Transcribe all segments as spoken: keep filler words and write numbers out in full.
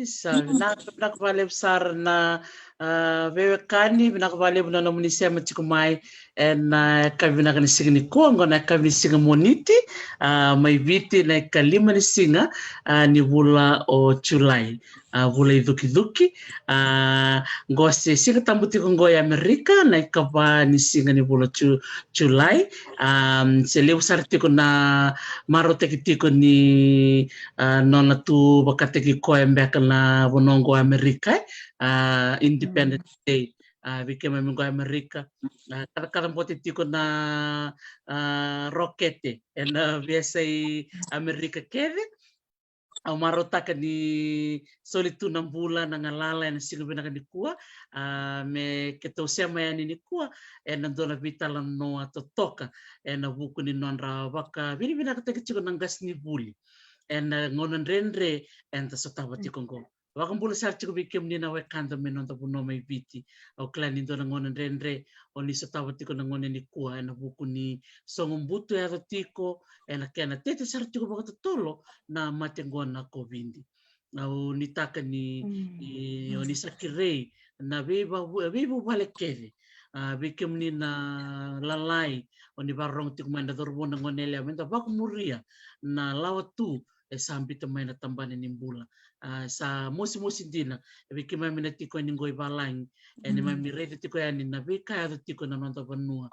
Sa vinaka, vinaka vakalevu sara na, ah, veiwekani, vinaka vakalevu na nomuni sema tiko mai ena, ah, yakavi vinaka ni siga nikua, oqo na yakavi ni siga Moniti, ah, mai Viti na ikalima ni siga, ah, ni vula o Julai. Ah, vula icukicuki, ah, oqo se Siga Tabu tiko oqo e Amerika, na ikava ni siga ni vula Ju-, Julai. Ah, se levu sara tiko na marautaki tiko ni, ah, nona tu vakataki koya beka na vanua oqo Amerika, eh? Ah, Independence Day. Ah, vei keimami oqo Amerika. Ah, kaca, kacabote tiko na, ah, rokete ena veiyasai Amerika kece. Au marautaka ni soli tu na bula, na galala ena siga vinaka nikua. Ah, me keitou sema yani nikua ena dua na veitalanoa totoka ena vuku ni nodra vakavinavinakataki tiko na qasenivuli ena gauna dredre eda sotava tiko oqo. Vakabula sara tiko vei kemuni na wekada mai noda vanua mai Viti. Au kila ni dua na gauna dredre o ni sotava tiko na gauna nikua ena vuku ni sogo butu e yaco tiko, ena kena tete sara tiko vakatotolo na mate oqo na COVID. Au nuitaka ni, mm, ni o ni sa kerei na veiva-, veivuvale kece. Ah, vei kemuni na lalai o ni vakarorogo tiko mai, na cauravou, na goneyalewa, meda vakamuria na lawa tu e sa biuta mai na tabana ni bula. Ah, sa mosimosi dina vei keimami na tiko yani oqo i valagi, e, neimami raica tiko yani na veika e yaco tiko ena noda vanua,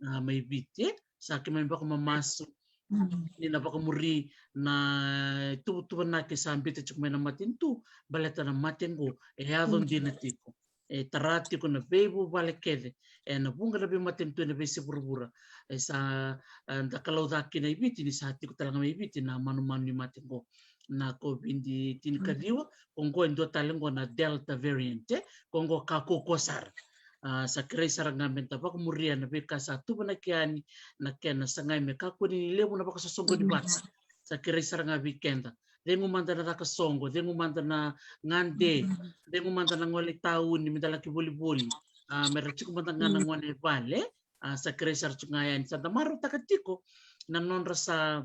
ah, mai Viti, eh? Sa keimami vakamamasu ni na vakamuri na tuvatuvanaki sa biuta tiko mai na matanitu, baleta na mate oqo e yaco dina tiko. E tara tiko na veivuvale kece ena vuqa na veimatanitu ena veiyasai vuravura. E sa, ah, da kalou ca kina i Viti ni sa tiko tale ga mai Viti na manumanu ni mate oqo na COVID tinikaciwa. Ko oqo e dua tale oqo na Delta variant, eh? Ko oqo ka kaukauwa sara. Ah, sa kerei sara ga meda vakamuria na veika sa tuvanaki yani, na kena sagai me kakua ni levu na vakasosoqoni vata. Sa kerei sara ga vei keda. Cegu mada na caka soqo, cegu mada na gade, cegu mada na gole i tauni meda laki volivoli. Ah, mera tiko mada ga na gone e vale. Ah, sa kerei sara tiko ga yani, sa da marautaka tiko na nodra sa,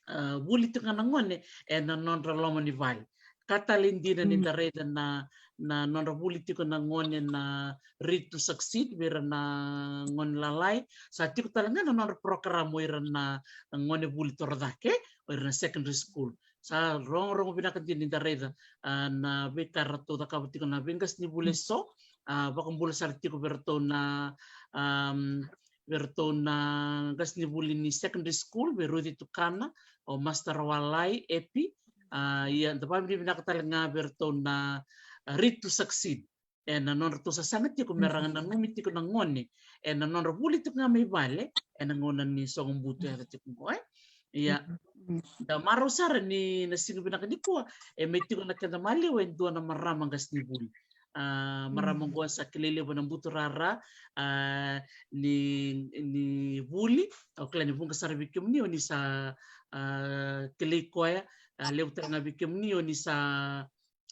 ah, vuli tiko ga na gone ena nodra loma ni vale. Ka tale dina ni da raica na, na nodra vuli tiko na gone na Read to Succeed vei ira na gone lalai. Sa tiko tale ga na nodra program o ira na gone vuli torocake, o ira na secondary school. Sa rogorogo vinaka dina ni da raica, ah, na veika ratou cakava tiko na veiqasenivuli eso. Ah, vakabula sara tiko vei ratou na, am, vei ratou na qasenivuli ni secondary school, vei Ruthi Tukana, o Master Rawalai, Epi. Ah, ia da vakavinavinaka tale ga vei ratou na, ah, Read to Succeed ena nodratou sasaga tiko mera nanumi tiko na gone ena nodra vuli tiko ga mai vale ena gauna ni sogo butu e yaco tiko oqo, eh? Ia, da marau sara ni na siga vinaka nikua e mai tiko na keda maliwa e dua na marama qasenivuli. Ah, marama oqo sa kilai levu ena buturara, ah, ni, ni vuli. Au kila ni vuqa sara vei kemuni o ni sa, ah, kilai koya. Ah, levu tale ga vei kemuni o ni sa,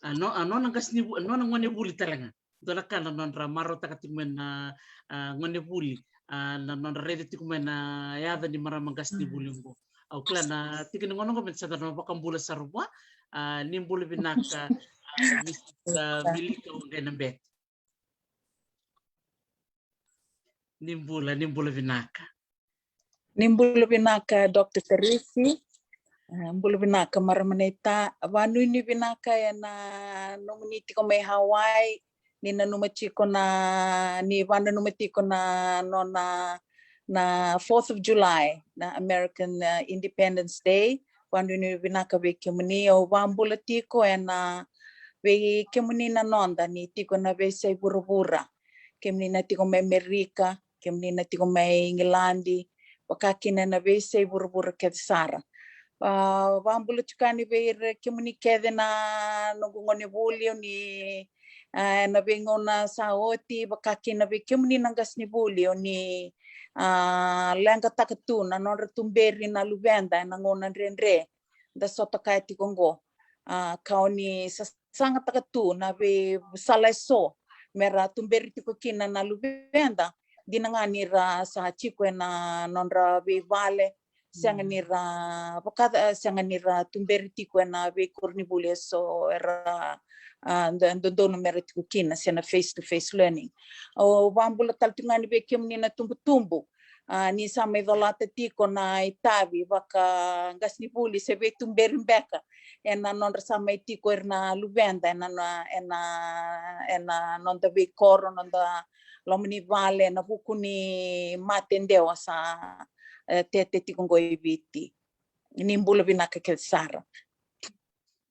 ah, no, ah, nona qasenivuli, nona gone vuli tale ga. Dua na ka na nodra marautaka tiko mai na, ah, gone vuli, ah, na nodra raica tiko mai na yaca ni marama qasenivuli oqo. Au kila na tiki ni gauna oqo me sa da na vakabula sara vua. Ah, ni bula vinaka, ah, Mister Milika Waqainabete. Ni bula, ni bula vinaka. Ni bula vinaka, Doctor Tarisi. Ah, bula vinaka, marama naita. Vakanuinui vinaka ena nomuni tiko mai Hawaii, ni nanuma tiko na, ni vakananuma tiko na nona, na Fourth of July, na American, ah, Independence Day. Vakanuinui vinaka vei kemuni. Au vakabula tiko ena, vei kemuni na noda ni tiko na veiyasai vuravura. Kemuni na tiko mai Amerika, kemuni na tiko mai Igiladi, vaka kina na veiyasai vuravura kece sara. Ah, vakabula tiko yani vei ira kemuni kece na noqu gone vuli o ni, ah, ena veigauna sa oti, vaka kina vei kemuni na qasenivuli o ni, ah, leqataka tu na nodra tuberi na luveda ena gauna dredre da sota kaya tiko oqo. Ah, ka o ni sa sagataka tu na veisala eso mera tuberi tiko kina na luveda, dina ga ni ra sa tiko ena nodra veivale, sega ni ra vaka, sega ni ra tuberi tiko ena veikoronivuli eso era a, do-, dodonu mera tiko kina, se na face to face learning. Au vakabula tale tiko ga ni vei kemuni na tubutubu, a, ni sa mai colata tiko na itavi vakaqasenivuli se veituberi beka ena nodra sa mai tiko ira na luveda ena, na, ena, ena noda veikoro, noda loma ni vale, ena vuku ni mate dewa sa, e, tete tiko qo i Viti. Ni bula vinaka kece sara.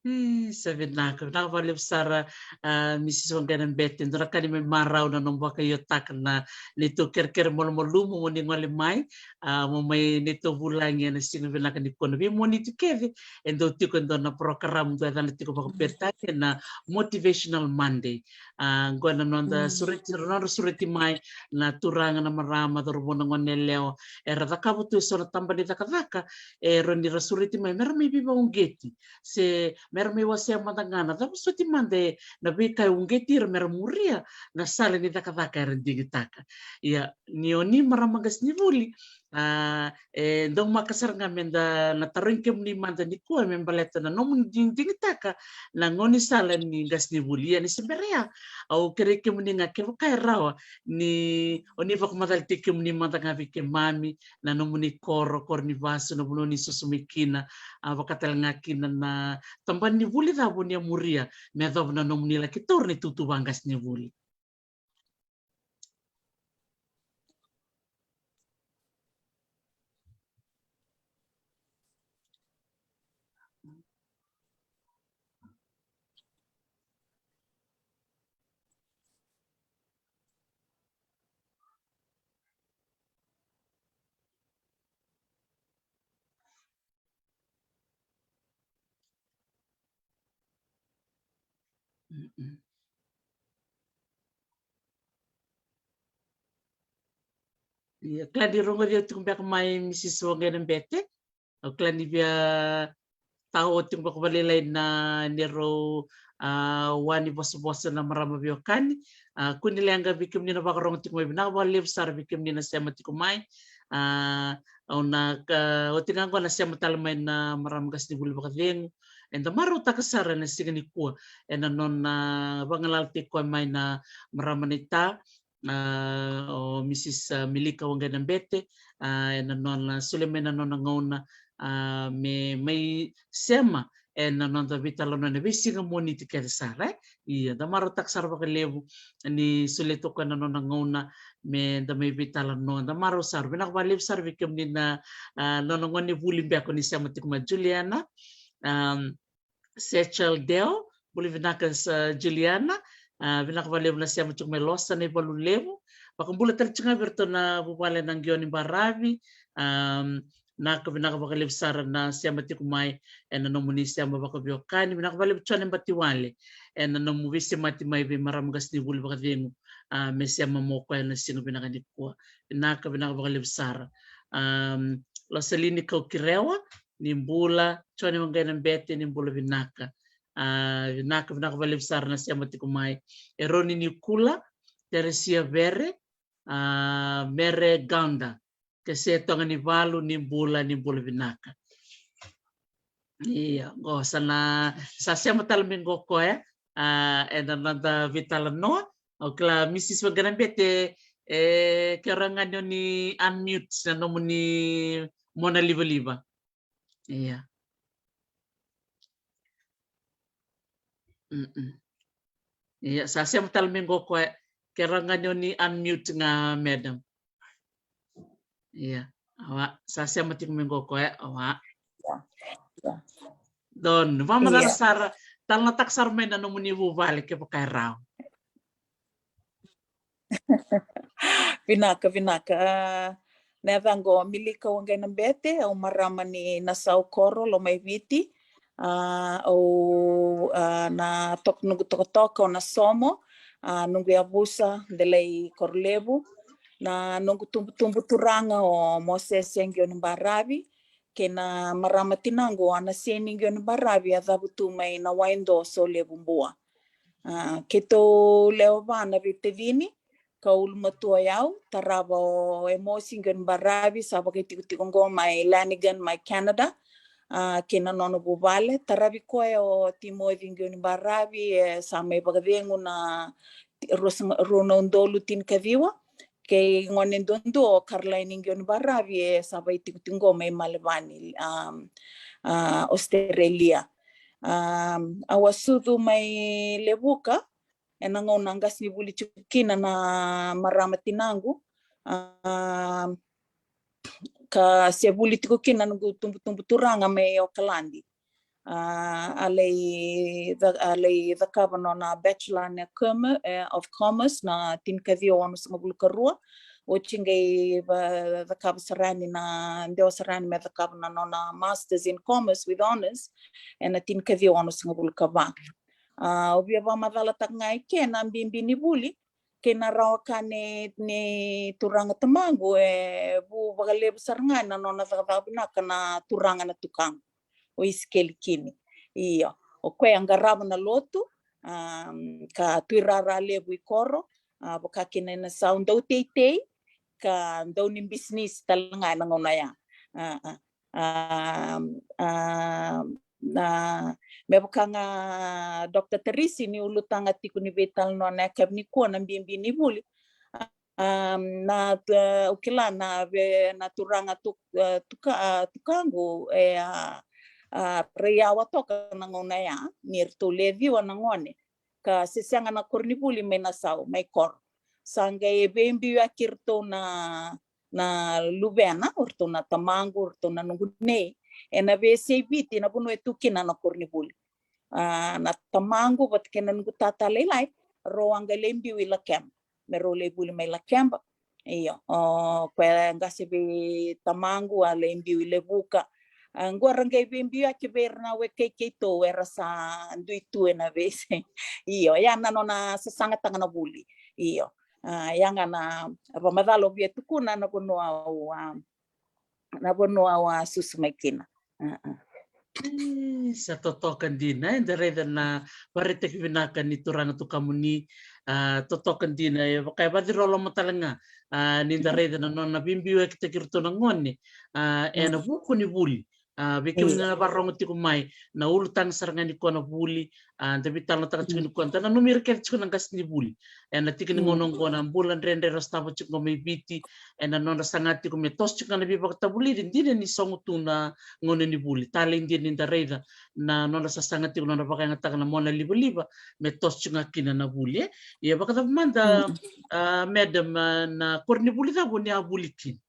E, sa vinaka, vinaka vakalevu sara, a, Mrs Waqainabete, dua na ka ni mai marau na nomu vakaiotaka na neitou kerekere malumalumu mo ni gole mai, a, mo mai neitou vulagi ena siga vinaka nikua. Na veimoniti kece e dau tiko e dua na porokaramu dau yacana tiko vakaperitania na Motivational Monday. A, qo na noda sureti, nodra sureti mai na turaga, na marama, cauravou, na gone yalewa era cakava tu eso na tabana ni cakacaka, e rawa ni ra sureti mai mera mai veivakauqeti se mera mai wasea mada ga na cava soti mada e na veika e uqeti ira mera muria na sala ni cakacaka era digitaka. Ia, ni o ni marama qasenivuli, a, e daumaka sara ga meda na tarogi kemuni mada nikua me baleta na nomuni digidigitaka na gaunisala ni qasenivuli. Ia ni se bera ya, au kerei kemuni ga kevaka e rawa ni o ni vakamacala tiko kemuni mada ga vei keimami, na nomuni koro, koro ni vasu, na vanua ni susu mai kina, a, vaka tale ga kina na tabana ni vuli cava o ni a muria me yacova na nomuni laki taura na itutu vaqasenivuli. Mm-mm. Ia, kila ni rogoci au tiko beka mai Mrs Waqainabete. Au kila ni via tao tiko beka vakalailai na neirau, a, wa ni vosavosa na marama veiwekani. A, kua ni leqa vei kemuni na vakarogo tiko mai, vinaka vakalevu sara vei kemuni na sema tiko mai. A, au na ka, oti ga qo na sema tale mai na marama qasenivuli vakacegu. Eda marautaka sara ena siga nikua ena nona vagalala tiko mai na marama naita, a, o Mrs, a, Milika Waqainabete, a, ena nona solia mai na nona gauna, a, me mai sema ena noda veitalanoa ena veisiga Moniti kece sara, e. Ia, da marautaka sara vakalevu ni solia toka na nona gauna me da mai veitalanoa. Da marau sara, vinaka vakalevu sara vei kemuni na, a, nona gonevuli beka ni sema tiko mai, Juliana, am, Sechel Deo, bula vinaka sa Juliana, a, vinaka vakalevu na sema tiko mai Losa na ivalu levu. Vakabula tale tiko ga vei iratou na vuvale na Qione Baravi, am, Naka, vinaka vakalevu sara na sema tiko mai ena nomuni sema vakaveiwekani. Vinaka vakalevu Jone Batiwale ena nomu veisemati mai vei marama qasenivuli vakacegu, a, me sema mo koya ena siga vinaka nikua. Vinaka, vinaka vakalevu sara. Am, Losalini Kaukirewa, ni bula. Jone Waqainabete, ni bula vinaka. A, vinaka, vinaka vakalevu sara na sema tiko mai. Eroni Nikula, Teresia Vere, a, Mere Gaunda. Ke se toga ni valu, ni bula, ni bula vinaka. Ia, qo sa na, sa sema tale mai qo koya, a, ena noda veitalanoa. Au kila Mrs Waqainabete, e, ke rawa ga ni o ni unmute na nomuni mona livaliva. Ia. Mm-mm. Ia, sa sema tale mai qo koya, ke rawa ga ni o ni unmute ga, madam. Ia, awa, sa sema tiko mai qo koya, awa. Ia, ia. Don, vakamacala sara, talanoataka sara mai na nomuni vuvale kevaka e rawa. Vinaka, vinaka. A, na yacaqu o Milika Waqainabete, au marama ni Nasaukoro, Lomaiviti. A, au, a, na tok-, noqu tokatoka o Nasomo, a, noqu yavusa Delai Korolevu. Na noqu tubutubu turaga o Mosese Qione Baravi, kei na marama tinaqu o Anaseni Qione Baravi, a cavutu mai Nawaido, Solevu, Bua. A, keitou lewe va na veitacini, ka ulumatua o yau, tarava o Emosi Qione Baravi, sa vakaitikotiko qo mai Lanigan, mai Canada. a, kei na nona vuvale. Taravi koya o Timoci Qiunibaravi, e sa mai vakacegu na ti-, rua sega-, rua na udolu tinikaciwa. Kei gone duadua o Caroline Qiunibaravi, e sa vaitikotiko mai Malevani, a, a, Australia. A, au a sucu mai Levuka, ena gauna a qasenivuli tiko kina na marama tinaqu, a, ka se vuli tiko kina na noqu tubutubu turaga mai Okaladi. A, a lai ca-, a lai cakava nona Bachelor na Commer-, e, of Commerce na tinikaciwa onosagavulu ka rua. Oti qai va-, cakava sara yani na, dewa sara yani me cakava na nona Masters in Commerce with Honours ena tinikaciwa onosagavulu ka va. A, au via vakamacalataka ga e ke na bibi ni vuli kei na rawa ka ni, ni turaga tamaqu, e vu vakalevu sara ga na nona cakacaka vinaka na turaga na tukaqu, o Isikeli Kini. Io, o koya qarava na lotu, a, ka tuirara levu i koro, a, vaka kina ena sau dau teitei, ka dau ni bisinisi tale ga ena gauna ya. A, a. A, a, na, me vaka ga Doctor Tarisi ni ulutaga tiko ni veitalanoa na yakavi nikua na bibi ni vuli. A, na, a, au kila na ve-, na turaga tu-, a, tuka-, a, tukaqu, e, a, a, raiyawa toka na gauna ya, ni ratou le ciwa na gone. Ka se sega na koronivuli mai na sau, mai koro. Sa qai veibiuyaki iratou na, na luvena, o ratou na tamaqu, o ratou na noqu nei, ena veiyasai Viti, na vanua e tu kina na koronivuli. A, na tamaqu vata kei na noqu tata lailai, rau a qai lai biu i Lakeba, me rau lai vuli mai Lakeba. Io, o koya e qase vei tamaqu a lai biu i Levuka. A, qo ra qai veibiuyaki vei ira na wekai keitou era sa dui tu ena veiyasai. Io, ya na nona sasagataka na vuli. Io. A, ya ga na vakamacala au via tukuna na vanua au, a, na vanua au a susu mai kina. A, a. E, sa totoka dina, e, da raica na vakaraitaki vinaka ni turaga tukamuni, a, totoka dina, e vaka e vaciroloma tale ga, a, ni da raica na nona veibiuyakitaki iratou na gone, a, ena vuku ni vuli. A, vei kemuni na vakarorogo tiko mai, na ulutaga sara ga ni koya na vuli, a, da veitalanoataka tiko ni koya, da nanumi ira kece tiko na qasenivuli. Ena tiki ni gauna oqo na bula dredre ra sotava tiko qo mai Viti, ena nodra saga tiko me toso tiko ga na veivakatavulici, dina ni sogo tu na gauna ni vuli. Talei dina ni da raica na nodra sasaga tiko, nodra vakayagataka na mona livaliva, me toso tiko ga kina na vuli, e. Ia vakacava mada, a, madam, a, na koronivuli cava o ni a vuli kina?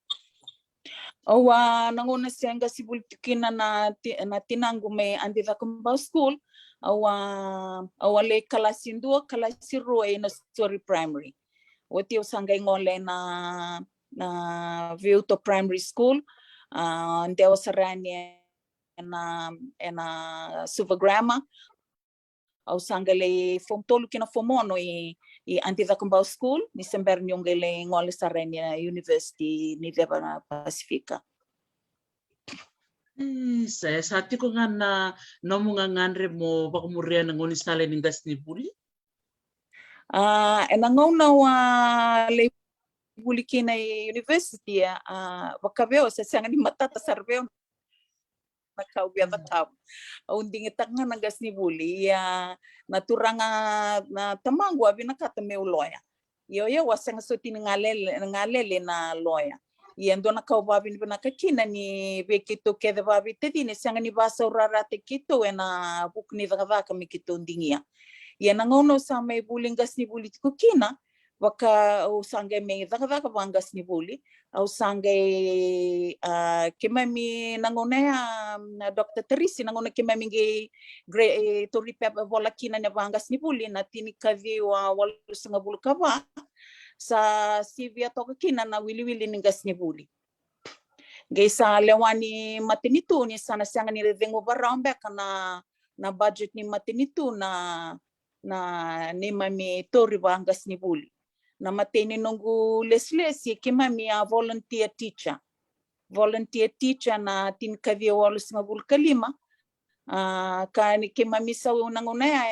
Au a, na gauna se qasenivuli tu kina na ti-, na tinaqu mai Adi Cakobau School, au a, au a lai kalasi dua, kalasi rua e Nausori Primary. Oti au sa qai gole na, na Veiuto Primary School, a, dewa sara yani ena, ena Suva Grammar. Au sa qai lai form tolu kina form ono i, i Adi Cakobau School, ni se bera niu qai lai gole sara yani na University ni Ceva na Pasifika. E, sa, sa tiko ga na nomu gagadre mo vakamuria na gaunisala ni qasenivuli? A, ena gauna au a lai vuli kina i university, a, vaka vei au, se sega ni matata sara vei au na ka au via cakava. Au digitaka ga na qasenivuli, ia na turaga na tamaqu a vinakata meu loya. Ia o yau a sega soti ni galele, galele na loya. Ia dua na ka au vakavinavinaka kina ni vei keitou kece vakaveitacini, e sega ni vakasaurarataki keitou ena vuku ni cakacaka me keitou digia. Ia na gauna au sa mai vuli qasenivuli tiko kina, vaka au sa qai mai cakacaka vaqasenivuli, au sa qai, a, keimami na gauna ya, a, Doctor Tarisi, na gauna keimami qai gra-, e, tauri pepa vola kina na vaqasenivuli, na tinikaciwa walusagavulu ka va, sa sivia toka kina na wiliwili ni qasenivuli. Qai sa lewa ni matanitu ni sa na sega ni cegu varau beka na, na budget ni matanitu na, na neimami tauri vaqasenivuli. Na imatai ni noqu lesilesi, keimami a volunteer teacher. Volunteer teacher na tinikaciwa walusagavulu ka lima. A, ka ni keimami sau na gauna ya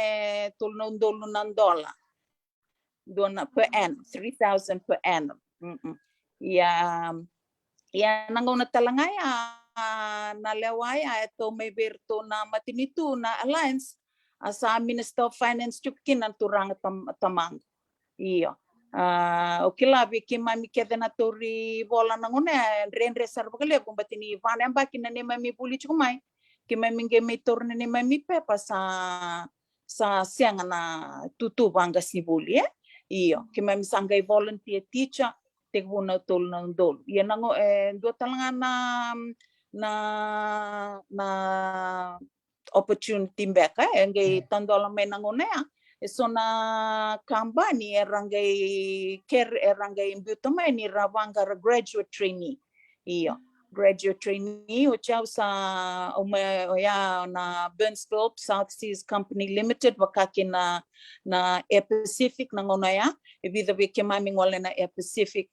e tolu na udolu na dola. Dua na per annum, three thousand per annum. Mm-mm. Ia, ia na gauna tale ga ya, na lewa ya e tau mai vei iratou na matanitu na Alliance, a sa Minister of Finance tiko kina na turaga tam, tamaqu. Io. A, o kila vei keimami kece na tauri vola na gauna ya, e dredre sara vakalevu, bati ni va na yabaki na neimami vuli tiko mai. Keimami qai mai taura na neimami pepa, sa, sa sega na tutu vaqasenivuli, e? Io, keimami sa qai volunteer teacher, tekivu na tolu na udolu. Ia na gauna, e, dua tale ga na, na, na opportunity beka, e qai tadola mai na gauna ya. E so na kabani era qai ker, era qai biuta mai ni ra vaqara graduate trainee. Io, graduate trainee, oti au sa, au mai, oya na Burns Phillips South Seas Company Limited, vaka kina na Air Pacific na gauna ya. E vica vei keimami gole na Air Pacific.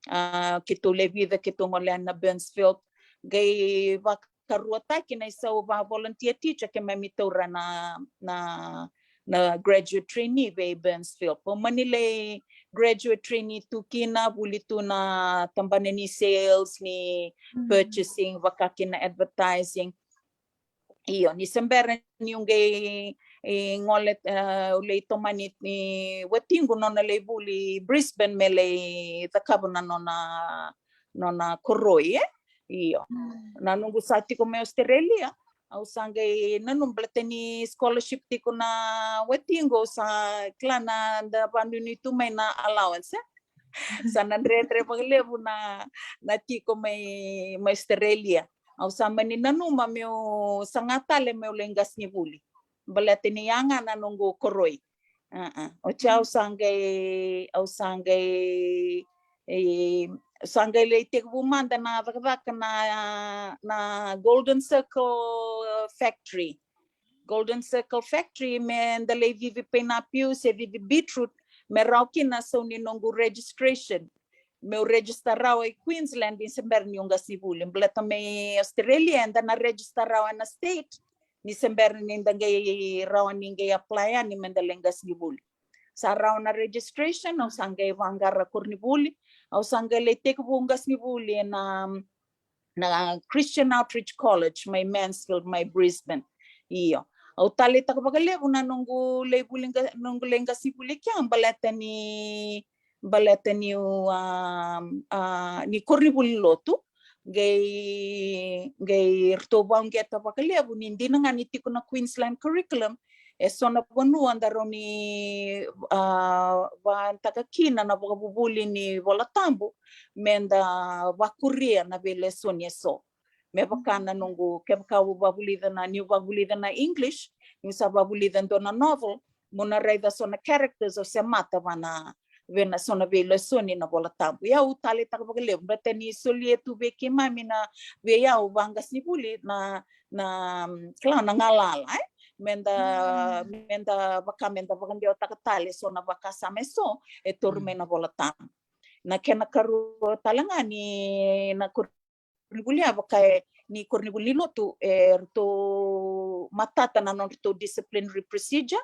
A, keitou le vica, keitou gole na Burns Phillips. Qai vakaruataki na isau va volunteer teacher, keimami taura na, na, na graduate trainee vei Burns Phillips. O mani lai graduate trainee tu kina, vuli tu na tabana ni sales, ni purchasing, vaka kina advertising. Io, ni se bera niu qai, e, gole, e, au lai tomani ni watiqu nona lai vuli Brisbane me lai cakava na nona, nona koroi, e? Io. Na noqu sa tiko mai Australia, au sa qai nanuma baleta ni scholarship tiko na watiqu, au sa kila na da vanuinui tu mai na allowance, e? Sa na dredre vakalevu na, na tiko mai, mai Australia. Au sa mani nanuma meu saga tale meu lai qasenivuli. Baleta ni ya ga na noqu koroi. A, a. Oti au sa qai, au sa qai, e, sa qai lai tekivu mada na cakacaka na, na Golden Circle Factory. Golden Circle Factory, me da lai cici painapiu se cici beetroot, me rawa kina sau ni noqu registration. Meu register rawa i Queensland ni se bera niu qasenivuli. Baleta mai Australia, eda na register rawa ena state, ni se bera ni da qai rawa ni qai apply yani me da lai qasenivuli. Sa rawa na registration, au sa qai vaqara koronivuli, au sa qai lai tekivu qasenivuli ena, na Christian Outreach College mai Mansfield, mai Brisbane. Io. Au taleitaka vakalevu na noqu lai vuli qa-, noqu lai qasenivuli kea, baleta ni, baleta niu, a, a, ni koronivuli ni lotu, qai, qai ratou vauqeta vakalevu ni dina ga ni tiko na Queensland curriculum, e so na vanua da rawa ni, a, vakayagataka kina na vakavuvuli ni Vola Tabu, me da vakuria na veilesoni e so. Me vaka na noqu, kevaka au vakavulica na, niu vakavulica na English, niu sa vakavulica dua na novel, mo na raica so na characters au semata va na, vei na so na veilesoni na Vola Tabu. Ia au taleitaka vakalevu, baleta ni solia tu vei keimami na, vei au vaqasenivuli na, na, mm, kila na galala, e? Me da, me da vaka, me da vakadewataka tale so na vakasama e so e tauri mai na Vola Tabu. Na kena karua tale ga ni na koronivuli ya, vaka e, ni koronivuli ni lotu, e ratou matata na nodratou disciplinary procedure.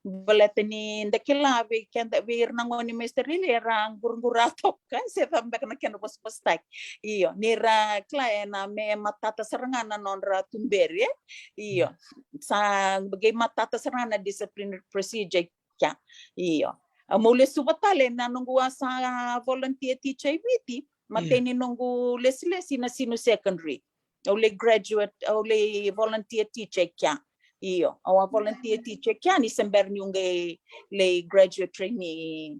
Baleta ni da kila vei keda, vei ira na gone mai Australia, era quraqura toka, se cava beka na kena vosavosataki. Io, ni ra kila ena me matata sara ga na nodra tuberi, e? Io. Sa qai matata sara ga na disciplinary procedure kea. Io. A, meu lesuva tale na noqu a sa volunteer teacher i Viti, matai ni noqu lesilesi na Sinu Secondary. Au lai graduate, au lai volunteer teacher kea. Io, au a volunteer teacher kea ni se bera niu qai lai graduate trainee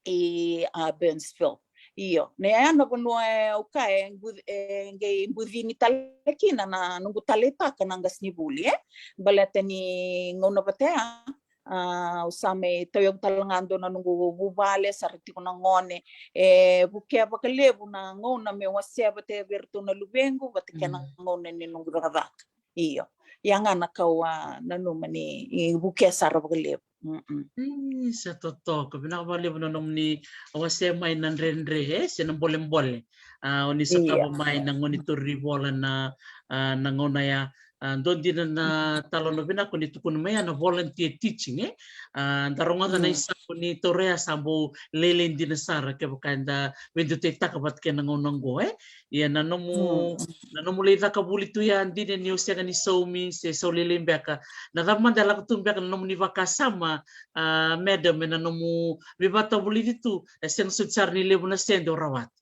i, a, Burnsville. Io, na ya na vanua e au kaya e qu-, e qai bucini tale kina na noqu taleitaka na qasenivuli, e? Baleta ni gauna vata ya, a, au sa mai tauyavu tale ga dua na noqu vuvale, sa ra tiko na gone. E vukea vakalevu na gauna meu wasea vata vei iratou na luvequ, vata kei na gauna ni noqu cakacaka. Io. Ia ga na ka au a nanuma ni, e vukea sara vakalevu. Mm-mm. Io, sa totoka. Vinaka vakalevu na nomuni wasea mai na dredre, e, se na bolebole. A, o ni sotava mai na gone tauri vola na, a, na gauna ya. A, dua dina na talanoa vinaka ni tukuna mai ya na volunteer teaching, e? A, da rogoca na isau ni turaga ya sa bau lailai dina sara kevaka eda veidutaitaka vata kei na gauna oqo, e? Ia na nomu, na nomu lai caka vuli tu ya, dina ni o sega ni saumi se sau lailai beka. Na cava mada e lako tu beka na nomuni vakasama, a, madam, ena nomu veivakavulici tu, e sega soti sara ni levu na sede o rawata.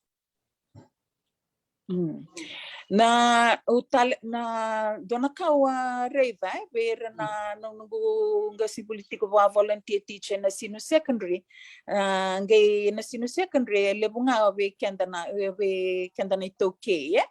Mm. Na, au tale, na dua na ka au a raica, e, vei ira na, na noqu qasenivuli tiko vaka volunteer teacher na Sinu Secondary. A, qai na Sinu Secondary, e levu ga vei keda na, vei keda na iTaukei, e.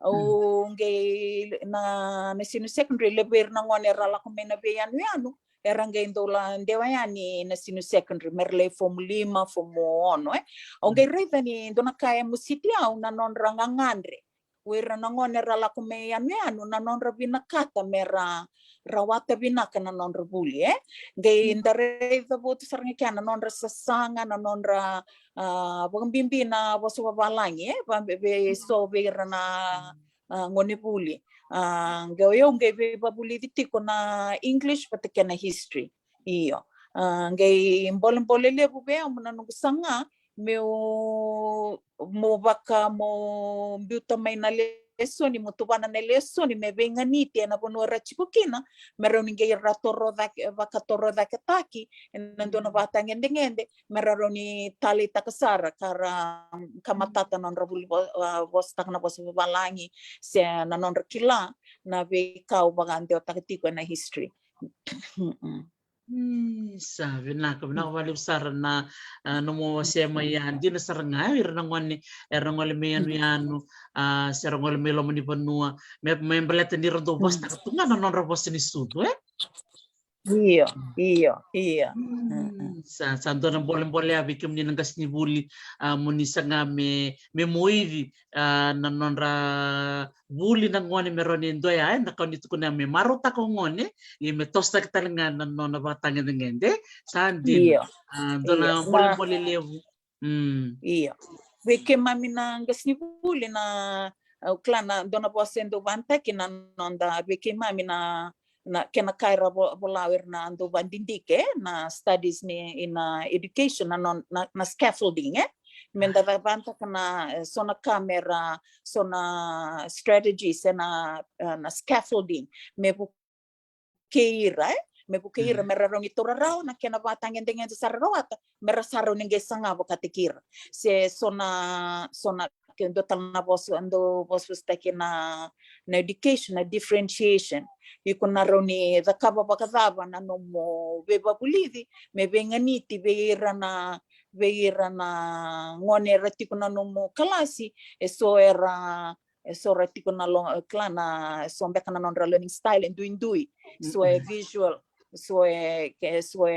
Au qai na, na Sinu Secondary, levu vei ira na gone era lako mai na veiyanuyanu, era qai dau la dewa yani na Sinu Secondary, mera lai fomu lima, fomu ono, e. Au qai raica ni dua na ka e musiti au na nodra gagadre o ira na gone era lako mai yanuyanu, na nodra vinakata mera rawata vinaka na nodra vuli, e. Qai da raica votu sara ga kea na nodra sasaga, na nodra, a, vakabibi na vosa vavalagi, e, vakabibi so vei ira na, a, gonevuli. A, qai o yau qai veivavulici tiko na English vata kei na history. Io. A, qai bolebole levu vei au na noqu saga meu, mo vaka, mo biuta mai na lesoni, mo tuvana na lesoni me veiganiti ena vanua ra tiko kina, me rawa ni qai ra toro cake, vakatorocaketaki ena dua na vakatagedegede, me ra rawa ni taleitaka sara ka ra, ka matata na nodra vuli vo-, a, vosataka na vosa vavalagi, se na nodra kila na veika au vakadewataka tiko ena history. Mm, sa vinaka, vinaka vakalevu sara na, a, nomu wasea mai ya, dina sara ga, e, ira na gone era gole mai yanuyanu, a, se ra gole mai loma ni vanua, me, me baleta ni ra dau vosataka tu ga na nodra vosa ni sucu, e? Io, io, io. Mm, sa, sa dua na bolebole ya vei kemuni na qasenivuli, a, mo ni saga me, me moici, a, na nodra vuli na gone me rawa ni dua ya, e, na ka o ni tukuna me marautaka o gone, ia me tosotaki tale ga na nona vakatagedegede, sa dina. Io. A, dua na bolebole levu. Mm. Io. Vei keimami na qasenivuli na, au kila na dua na vosa e dau vanataki na noda, vei keimami na, na kena ka era vo-, vola o ira na dau vadidike, na studies ni, ina education, na, na, na scaffolding, e? Me da va-, vanataka na, e, so na ka mera, so na strategies, e, na, e, na scaffolding me vukei ira, e? Me vukei ira, mera rawa ni taura rawa na kena vakatagedegede sa ra rawata, mera sa rawa ni qai saga vakataki ira. Se so na, so na, ke dua tale na vosa, dau vosavosataki na, na education, na differentiation. Iko na rawa ni cakava vakacava na nomu veivavulici me veiganiti vei ira na, vei ira na gone era tiko na nomu kalasi, e so era, e so ra tiko na lo-, kila na, e so beka na nodra learning style e duidui, so e visual, so e, ke, so e,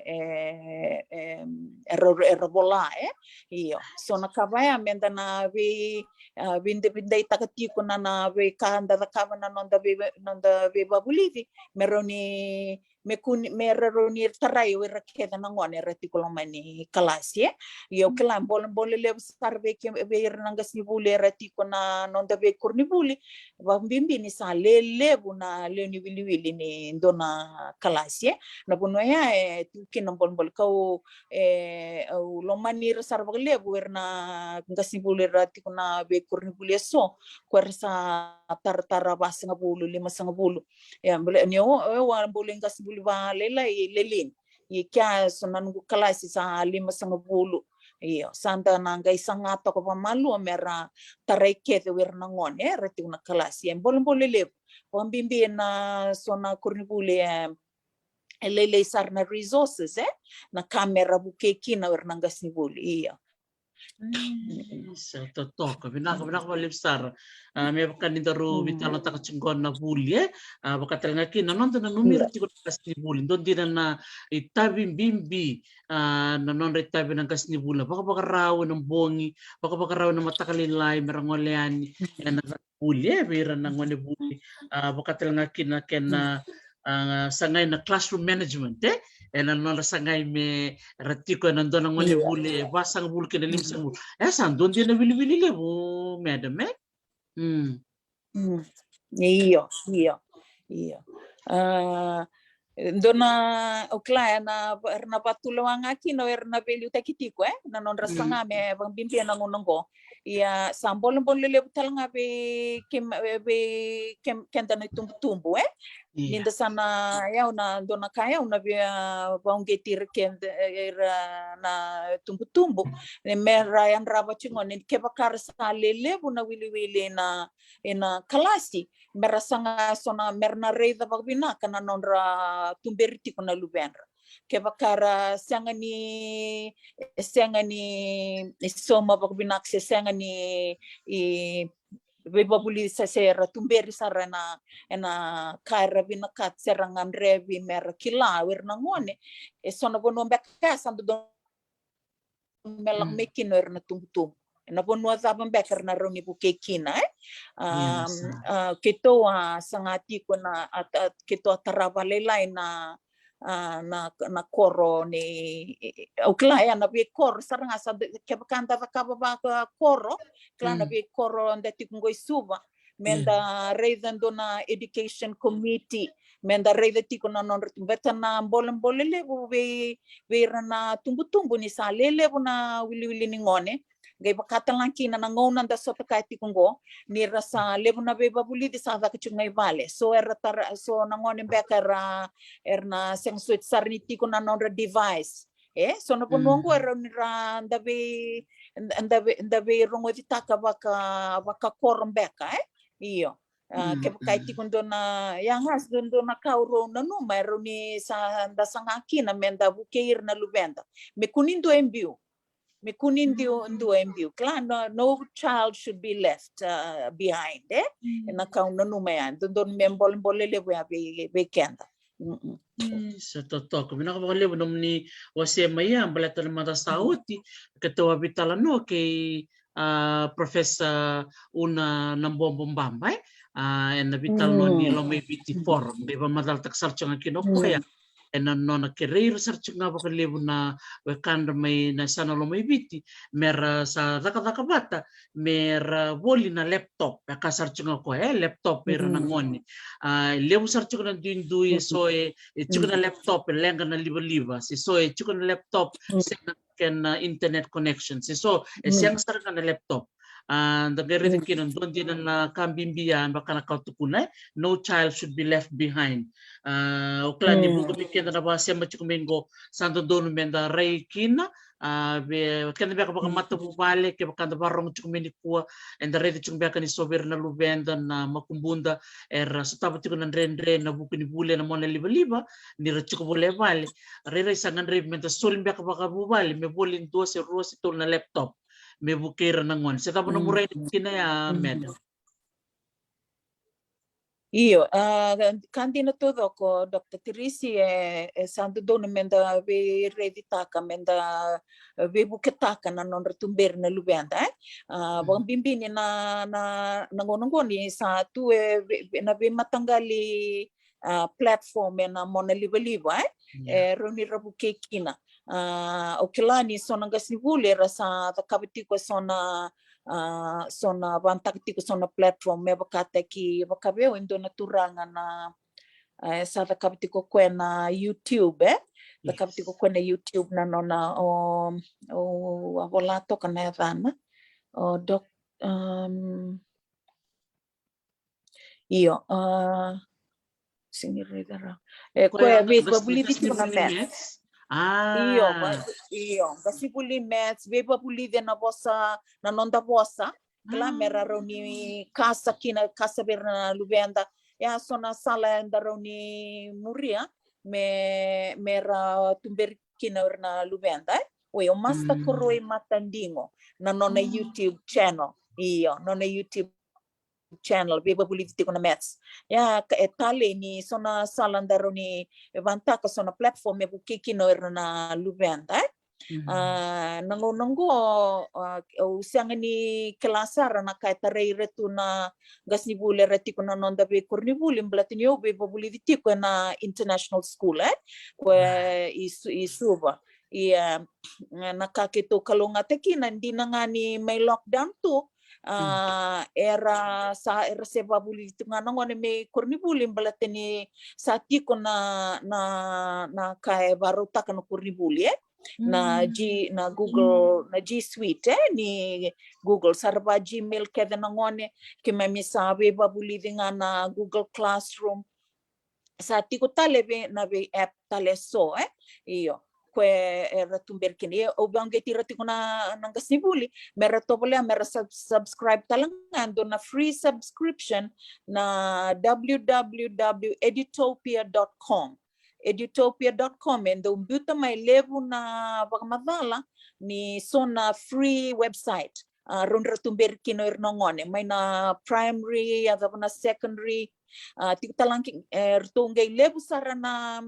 e, e, era, era vola, e? Io. So na ka vaya me da na vei, a, veidavidaitaka tiko na, na veika da cakava na noda vei, noda veivavulici, me rawa ni, me kua ni, me rawa ni tarai o ira kece na gone era tiko loma ni kalasi, e? Ia au kila bolebole levu sara vei ke, vei ira na qasenivuli era tiko na noda veikoronivuli, vakabibi ni sa lelevu na lewe ni wiliwili ni dua na kalasi, e? Na vanua ya e tu kina bolebole, kau, e, au lomani ira sara vakalevu ira na qasenivuli era tiko na veikoronivuli e so, ko era sa taratara vasagavulu, limasagavulu. Ia, bole, ni o, o, au a bole qasenivuli vakalailai, lailai. Ia kea so na noqu kalasi sa limasagavulu. Io, sa da na qai saga toka vakamalua mera tarai kece o ira na gone era tiko na kalasi. E bolebole levu. Vakabibi na so na koronivuli e, e lailai sara na resources, e? Na ka mera vukei kina o ira na qasenivuli. Io. Mm, sa totoka. Vinaka, vinaka vakalevu sara. A, me vaka ni daru veitalanoataka tiko na vuli, e? A, vaka tale ga kina na noda nanumi ira tiko na qasenivuli. Dua dina na itavi bibi, a, na nodra itavi na qasenivuli, na vakavakarau ena bogi, vakavakarau ena mataka lailai mera gole yani ena vuli, e, vei ira na gonevuli. A, vaka tale ga kina kena, a, sagai na classroom management, e? Ena nodra sagai me ra tiko ena dua na gonevuli e vasagavulu kei na limasagavulu. E sa dua dina na wiliwili levu, madam, e? Mm. Mm. Io, io. Io. A, dua na, au kila, e na, era na vatulawa ga kina o era na veiliutaki tiko, e na nodra saga me vakabibi e na gauna oqo. Ia sa bolebole levu tale ga vei ke, vei ke, keda na itubutubu, e ni da sa na, yau na dua na ka yau na via vauqeti ira keda, ira na itubutubu, me ra yadrava tiko ni kevaka ra sa lelevu na wiliwili na, e na kalasi, me ra saga e so na, me ra na raica vakavinaka na nodra tuberi tiko na luvedra. Kevaka ra sega ni, e sega ni, ni sauma vakavinaka se sega ni, i, veivavulici se, se ra tuberi sara e na, e na ka era vinakata se ra gadrevi me ra kila o ira na gone. E so na vanua beka ya sa dodonu me lako mai kina o ira na tubutubu. E na vanua cava beka era na rawa ni vukei kina, e? A, keitou a saga tiko na, a, a, keitou a tarava lailai na, a, na, na koro ni, au kila ya na veikoro sara ga sa, kevaka da cakava vakakoro, kila na veikoro da tiko qo i Suva, me da raica dua na education committee, me da raica tiko na nodra, baleta na bolebole levu vei, vei ira na tubutubu ni sa lelevu na wiliwili ni gone. Qai vaka tale ga kina na gauna da sota kaya tiko qo, ni ra sa levu na veivavulici sa caka tiko ga i vale. So era tara, so na gone beka era, era na sega soti sara ni tiko na nodra device. E so na vanua oqo e rawa ni ra da vei, da vei, da veirogocitaka vaka, vakakoro beka, e? Io. A, kevaka e tiko dua na, ya ga, dua, dua na ka au rau nanuma e rawa ni sa da saga kina me da vukei ira na luveda. Me kua ni dua e biu. Me kua ni dua, dua e biu. Kila, no, no child should be left, a, behind, e? E na ka au nanuma ya. Dodonu me bolebole levu ya vei, vei keda. Sa totoka. Vinaka vakalevu nomuni wasea mai ya, baleta na macawa sa oti keitou a veitalanoa kei, a, Professor Una Nabobo Baba, e? A, e na veitalanoa ni Lomaiviti Forum. Qai vakamacalataka sara tiko ga kina o koya e na nona kerei ira sara tiko ga vakalevu na wekadra mai na yasana Lomaiviti me ra sa cakacaka vata me ra voli na laptop, e kaya sara tiko ga o koya, e, laptop vei ira na gone. A, levu sara tiko na duidui, e so e, e tiko na laptop e leqa na livaliva, se so e tiko na laptop se na kena internet connection, se so e sega sara ga na laptop. A, da qai raica kina dua dina na ka bibi ya, beka na ka au tukuna, e, no child should be left behind. A, au kila ni vuqa vei keda na vakasema tiko mai qo, sa dodonu me da rai kina, a, vei keda beka vakamatavuvale, kevaka da vakarorogo tiko mai nikua, eda raica tiko beka ni so vei ira na luveda, na makubuda, era sotava tiko na dredre ena vuku ni vuli ena mona livaliva, ni ra tiko voli e vale. Rairai sa gadrevi me da soli beka vakavuvale me voli dua se rua se tolu na laptop me vukei ira na gone. Se cava nomu rai kina ya, madam? Io, a, ka dina taucoko, Doctor Tirisi, e, e sa dodonu me da veiraicitaka, me da veivuketaka na nodra tuberi na luveda, e? A, vakabibi ni na, na, na gauna oqo ni sa tu e vei, vei, na veimataqali, a, platform ena mona livaliva, e? E rawa ni ra vukei kina. A, au kila ni so na qasenivuli era sa cakava tiko e so na, a, so na, vakayagataka tiko so na platform, me vakataki, vaka vei au e dua na turaga na, e, sa cakava tiko o koya na YouTube, e? Cakava tiko o koya na YouTube na nona, o, o, a vola toka na yacana. O, doc, um, io, a, sega ni raica rawa. E, koya veivavulici tiko na Maths. A. Io, va-, io, qasenivuli Maths, veivavulici ena vosa, na noda vosa. Kila, me ra rawa ni kasa kina, kasa vei ira na luveda. Ia so na sala eda rawa ni muria me, me ra tuberi kina o ira na luveda, e? Oi, o Master Koroi Matadigo, na nona YouTube channel. Io, nona YouTube channel, veivavulici tiko na Maths. Ia, ka, e talei ni so na sala da rawa ni vakayagataka, so na platform me vukei kina o ira na luveda, e? A, na gauna oqo, a, au sega ni kila sara na ka e tarai ira tu na qasenivuli era tiko na noda veikoronivuli, baleta niu veivavulici tiko ena international school, e? Koya i Su-, i Suva. Ia, na ka keitou kalougata kina, dina ga ni mai lockdown tu, A, era sa, era se vavulici tu ga na gone me koronivuli baleta ni sa tiko na, na, na ka e varautaka na koronivuli, e? Na G, na Google, na G Suite, e? Ni Google, sa ra va Gmail kece na gone, keimami sa veivavulici ga na Google Classroom. Sa tiko tale vei, na vei app tale so, e? Io. Koya era tuberi kina. Ia, au vauqeti ira tiko na, na qasenivuli me ra tovolea, me ra sub-, subscribe tale ga, dua na free subscription na w w w edutopia dot com. Edutopia dot com, e dau biuta mai levu na vakamacala ni so na free website. A, rauni ra tuberi kina o ira na gone mai na primary, a cava na secondary. A, tiko tale ga, e, ratou qai levu sara na,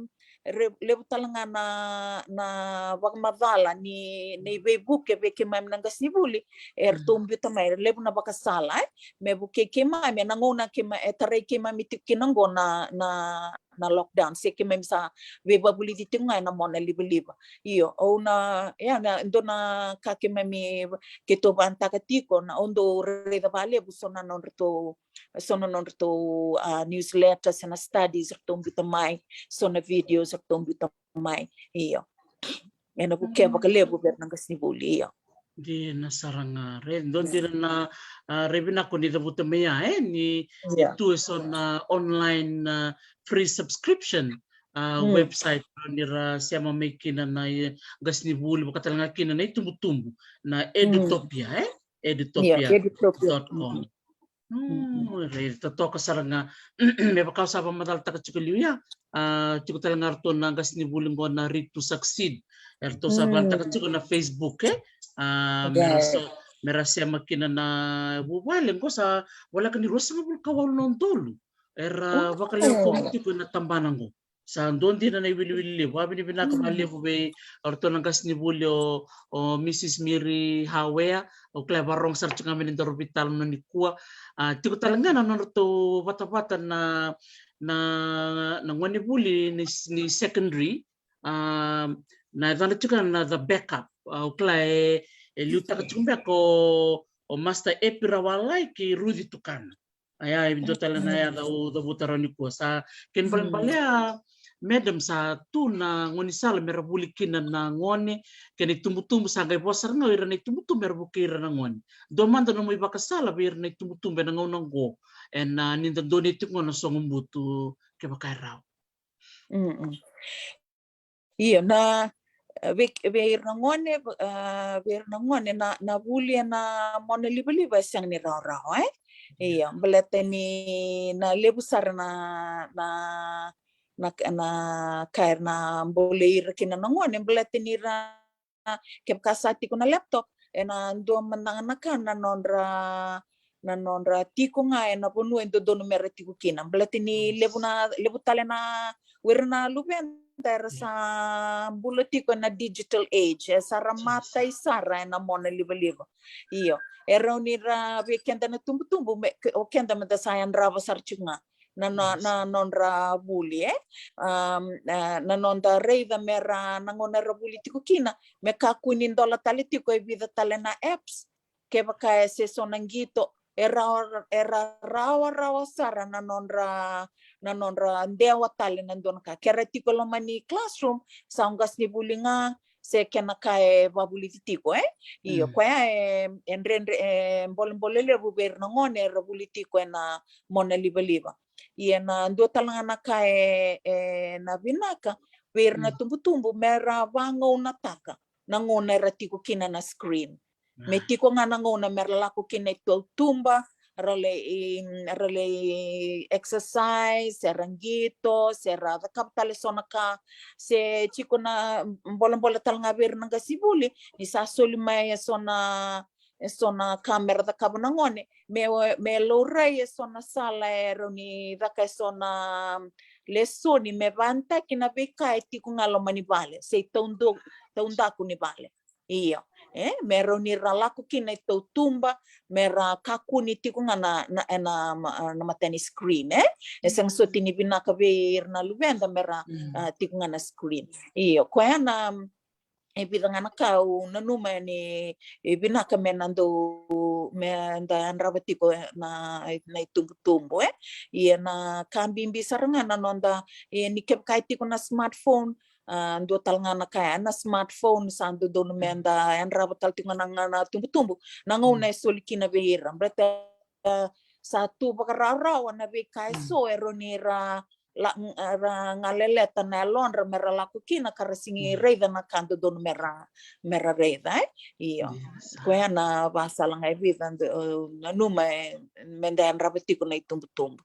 re-, levu tale ga na, na vakamacala ni, ni veivuke vei keimami na qasenivuli, e ratou biuta mai levu na vakasala, e, me vukei keimami, e na gauna keima-, e tarai keimami tiko kina qo na, na, na lockdown, se keimami sa veivavulici tiko ga ena mona livaliva. Io, au na, ia, na, dua na ka keimami, keitou vakayagataka tiko, na, au dau raica vakalevu so na nodratou, so na nodratou, a, newsletter, se na studies ratou biuta mai, so na videos ratou biuta mai. Io. Ena vukea vakalevu vei ira na qasenivuli, io. Dina sara ga, re, dua dina na, a, re vinaka ni cavuta mai ya, e, ni, ni tu e so na online, a, free subscription, a, website ni ra sema mai kina na, e, qasenivuli, vaka tale ga kina na itubutubu, na Edutopia, e? Edutopia dot com. Io, Edutopia. Mm, re, totoka sara ga. Me vaka au sa vakamacalataka tiko liu ya, a, tiko tale ga ratou na qasenivuli qo na Read to Succeed. Eratou sa vakamacalataka tiko na Facebook, e? A, me ra so, me ra sema kina na vuvale qo sa voleka ni ruasagavulu ka walu na udolu era vakalewe fomu tiko ena tabana qo. Sa dua dina na iwiliwili levu, a, vinavinaka vakalevu vei iratou na qasenivuli o, o Mrs Miri Hawea, au kila e vakarogo sara tiko ga me ni daru veitalanoa nikua. A, tiko tale ga na nodratou vatavata na, na, na gonevuli ni, ni secondary, a, na yacana tiko na The Backup. A, au kila e, e liutaka tiko beka o, o Master Epi Rawalai kei Ruci Tukana. Aya, e dua tale na yaca au cavuta rawa nikua. Sa kena ibalebale ya, madam, sa tu na gaunisala me ra vuli kina na gone kei na itubutubu, sa qai vosa sara ga o ira na itubutubu me ra vukei ira na gone. Dua mada nomu ivakasala vei ira na itubutubu ena gauna qo, ena, a, ni da donate tiko qo na sogobutu kevaka e rawa. Mm-mm. Io, na, e, vei, vei ira na gone, e, vei ira na gone, na, na vuli ena mona livaliva e sega ni rawarawa, e? Io, baleta ni na levu sara na, na, na, na ka era na bolei ira kina na gone, baleta ni ra, kevaka sa tiko na laptop, ena dua mada ga na ka na nodra, na nodra tiko ga ena vanua e dodonu me ra tiko kina. Baleta ni levu na, levu tale na, o ira na luveda era sa bula tiko ena digital age, e sa ra matai sara ena mona livaliva. Io, e rawa ni ra, vei keda na tubutubu, me, o keda meda sa yadrava sara tiko ga na, na, na nodra vuli, e? Am, e, na noda raica me ra, na gauna era vuli tiko kina, me kakua ni dola tale tiko e vica tale na apps. Kevaka e se so na qito, e rawa, e ra, rawarawa sara na nodra, na nodra dewa tale na dua na ka. Ke ra tiko e loma ni classroom, sa o qasenivuli ga, se kena ka e vavulici tiko, e? Io, koya e, e dredre, e bolebole levu vei ira na gone era vuli tiko ena mona livaliva. Ia na dua tale ga na ka e, e na vinaka vei ira na tubutubu me ra vagaunataka na gauna era tiko kina na screen. Me tiko ga na gauna me ra lako kina i tautuba, ra lai, ra lai exercise, era qito, se ra cakava tale so na ka, se tiko na bolebole tale ga vei ira na qasenivuli, ni sa soli mai e so na, e so na ka me ra cakava na gone, me, me laurai e so na sala e rawa ni caka e so na lesoni, me vakayagataki na veika e tiko ga loma ni vale, se i taudo-, taudaku ni vale. Io. E, me rawa ni ra lako kina i tautuba, me ra kakua ni tiko ga na, na, na, na, na mata ni screen, e? E sega soti ni vinaka vei ira na luveda me ra, a, tiko ga na screen. Io, koya na, e vica ga na ka au nanuma ni e vinaka me na dau, me da yadrava tiko na, na itubutubu, e. Ia na ka bibi sara ga na noda, e, ni kevaka e tiko na smartphone, a, dua tale ga na ka ya, na smartphone sa dodonu me da yadrava tale tiko ga na, na, na tubutubu na gauna e soli kina vei ira. Baleta sa tu vakarawarawa na veika e so e rawa ni ra la, ra galeleta na yalodra me ra lako kina ka ra sega ni raica na ka dodonu me ra, me ra raica, e. Io. Koya na vasala ga e vica nanuma me da yadrava tiko na itubutubu.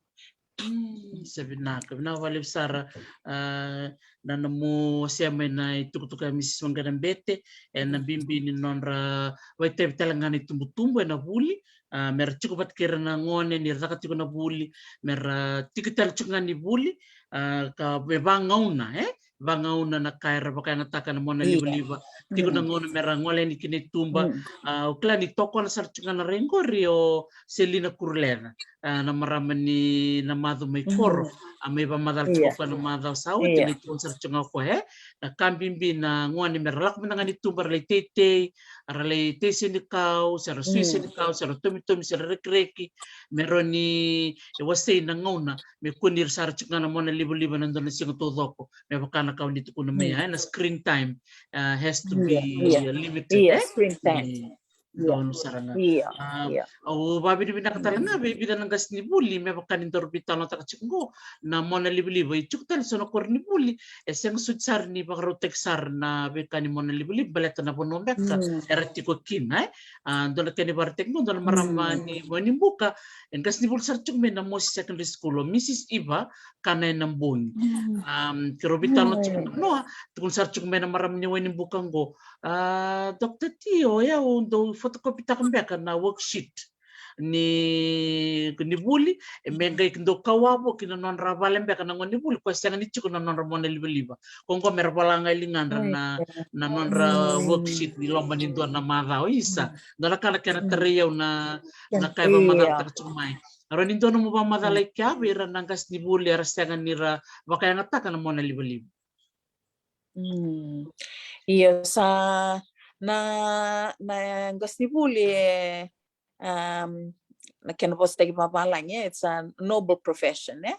Sa vinaka, vinaka vakalevu sara. A, na nomu wasea mai na itukutuku ya Mrs Waqena Bete, e na bibi ni nodra vakaitavi tale ga na itubutubu e na vuli, a, me ra tiko vata kei ira na gone ni ra caka tiko na vuli, me ra tiko tale tiko ga ni vuli, a, ka me vagauna, e? Vagauna na ka era vakayagataka na mona livaliva. Tiko na gauna me ra gole yani ki na ituba. A, au kila ni tokona sara tiko ga na rai qori o Selina Kuruleca, a, na marama ni na macu mai koro, a, mai vakamacala tiko koya na macawa sa oti, na ituba sara tiko ga koya, e? Na ka bibi na gone me ra lako mada ga ni tuba ra lai teitei, ra lai tei senikau, se ra sui senikau, se ra tomitomi, se ra rekireki, me rawa ni wasei na gauna me kua ni ra sara tiko ga na mona livaliva na dua na siga taucoko, me vaka na ka o ni tukuna mai ya, e, na screen time, a, has to be, a, limited, e? Screen time. Donu sara ga. Au vakavinavinaka tale ga vei vica na qasenivuli me vaka ni daru veitalanoataka tiko qo, na mona livaliva. E tiko tale so na koronivuli e sega soti sara ni vakarautaki sara na veika ni mona livaliva baleta na vanua beka era tiko kina, e. A, dua na kena ivakaraitaki qo, dua na marama ni Wainibuka, e qasenivuli sara tiko mai na Mosi Secondary School, o Mrs Eva Kanaenabogi. A, keirau veitalanoa tiko mai, tukuna sara tiko mai na marama ni Wainibuka qo, a, Doctor T, o yau dau photocopy-taka beka na worksheet ni, ni vuli, e, me qai dau kauwai ki na nodra vale beka na gonevuli, ko e sega ni tiko na nodra mona livaliva. Ko qo me ra vola ga e ligadra na, na nodra worksheet ni loma ni dua na macawa. Isa, dua na ka na kena tarai au na, na ka e vakamacalataka tiko mai. Rawa ni dua nomu vakamacala i kea vei ira na qasenivuli era sega ni ra vakayagataka na mona livaliva. Io, sa na, na qasenivuli, e, na kena vosataki vavalagi, e, it's a noble profession, e.